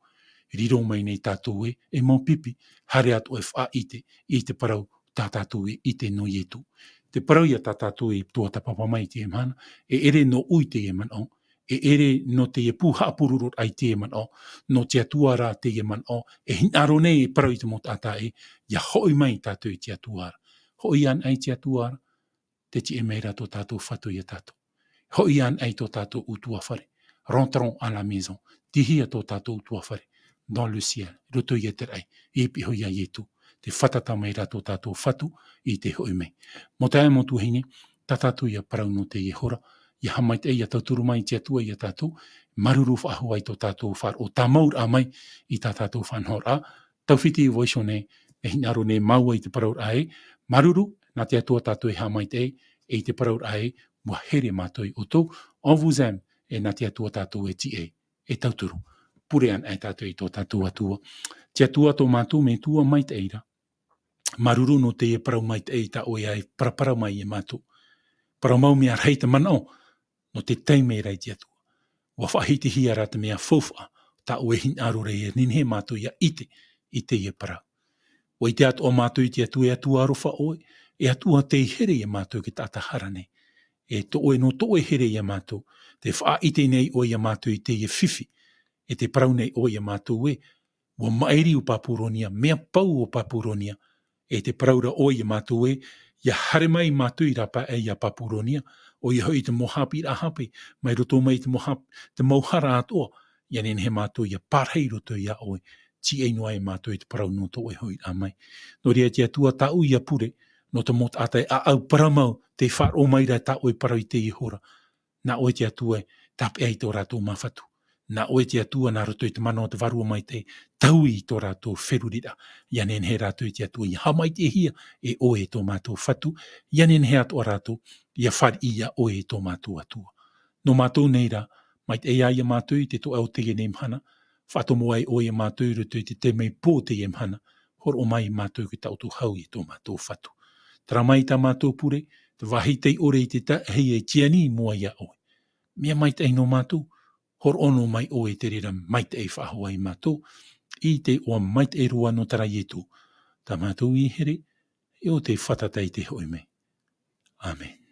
Riro mai nei tātou ē, e mau pipi, haere atoʻa e faʻaʻite i te parau tā tātou e ʻite nō Ietu. Te parau ia tā tātou e tuatāpapa mai i teie mahana, e ʻere nōʻu teie manaʻo, e ʻere nō teie pū haʻapurororaʻa i teie manaʻo, nō te Atua rā teie manaʻo, e hinaʻaro nei e parau i te mau taʻata ē, ʻia hoʻi mai tātou i te Atua ra. Hoʻi anaʻe i te Atua ra, tē tiʻa mai ra tō tātou Fatu ia tātou. Hoʻi anaʻe i tō tātou ʻutuāfare. Rentrons à la maison. Tei hea tō tātou ʻutuāfare? Dans le ciel. I roto ia te raʻi. I pihaʻi iho ia Ietu. Tē fātata mai ra tō tātou Fatu i te hoʻi mai. Mau taeaʻe, mau tuahine, tā tātou ia parau nō teie hora. ʻIa haʻamaitaʻi, ʻia tauturu mai te Atua ia tātou. Māuruuru faʻahou i tō tātou faʻaroʻo tāmauraʻa mai i tā tātou faʻanahoraʻa. Taufiti, vaiiho nei, e hinaʻaro nei māua i te parauraʻa ē. Māuruuru, nā te Atua tātou e haʻamaitaʻi, e i te parauraʻa ē, ʻua here mātou ia ʻoutou. On vous aime, e nā te Atua tātou e tiʻa, e tauturu. Pure anaʻe tātou i tō tātou Atua. Te Atua tō mātou Metua maitaʻi ra. Māuruuru nō teie parau maitaʻi tā ʻoe e paraparau mai ia mātou. Parau mau mea rahi te manaʻo, nō te taime ra i te Atua. ʻUa faʻahitihia ra te mea faufaʻa, tā ʻoe e hinaʻaro ra ʻia nehenehe mātou ʻia ʻite i teie parau. ʻUa ʻite atoʻa mātou i te Atua, e Atua aroha ʻoe, e Atua tei here ia mātou i te taʻata hara nei. E tō ʻoe, nō tō ʻoe here ia mātou, tē faʻaʻite nei ʻoe ia mātou i teie fifi, e tē parau nei ʻoe ia mātou ē, ʻua maʻiri ʻo Papuronia, mea pau ʻo Papuronia, e tē parau ra ʻoe ia mātou ē, ʻia haere mai mātou i rāpae ia Papuronia, ʻoia hoʻi te mau haʻapiʻiraʻa hape, mai roto mai te mau hap-, te mau hara atoʻa, ʻia nehenehe mātou ʻia parahi i roto ia ʻoe, tiaʻi noa ai mātou i te parau nō tō ʻoe hoʻiraʻa mai. Nō reira te Atua tāʻu ia pure, nō te mau taʻata e ʻāʻau parau mau, tē faʻaroʻo mai ra tā ʻoe parau i teie hora. Nā ʻoe te Atua e tāpeʻa i tō rātou māfatu. Nā ʻoe te Atua nā roto i te mana o te Vārua Maitaʻi, taui i tō rātou feruriraʻa. ʻIa nehenehe rātou i te Atua, ʻia haʻamaitaʻihia e ʻoe e tō mātou Fatu, ʻia nehenehe atoʻa rātou, ʻia fāriʻi ia ʻoe e tō mātou Atua. Nō mātou nei rā, maitaʻi ia mātou i te toʻa o teie nei mahana, faʻatomo ai ʻoe ia mātou i roto i te taime pō o teie mahana, hōroʻa mai ia mātou ki taʻoto hau i tō mātou Fatu. Terā mai tā mātou pure, te vāhi tei ʻore i te tahi e tiani i mua ia ʻoe. Mea maitaʻi nō mātou, hōroʻa noa mai ʻoe i te reira maitaʻi faʻahou ia mātou, i te iʻoa maitaʻi roa nō terā Ietu. Tā mātou i here, e ʻo tei fātata i te hoʻi mai. ʻĀmene.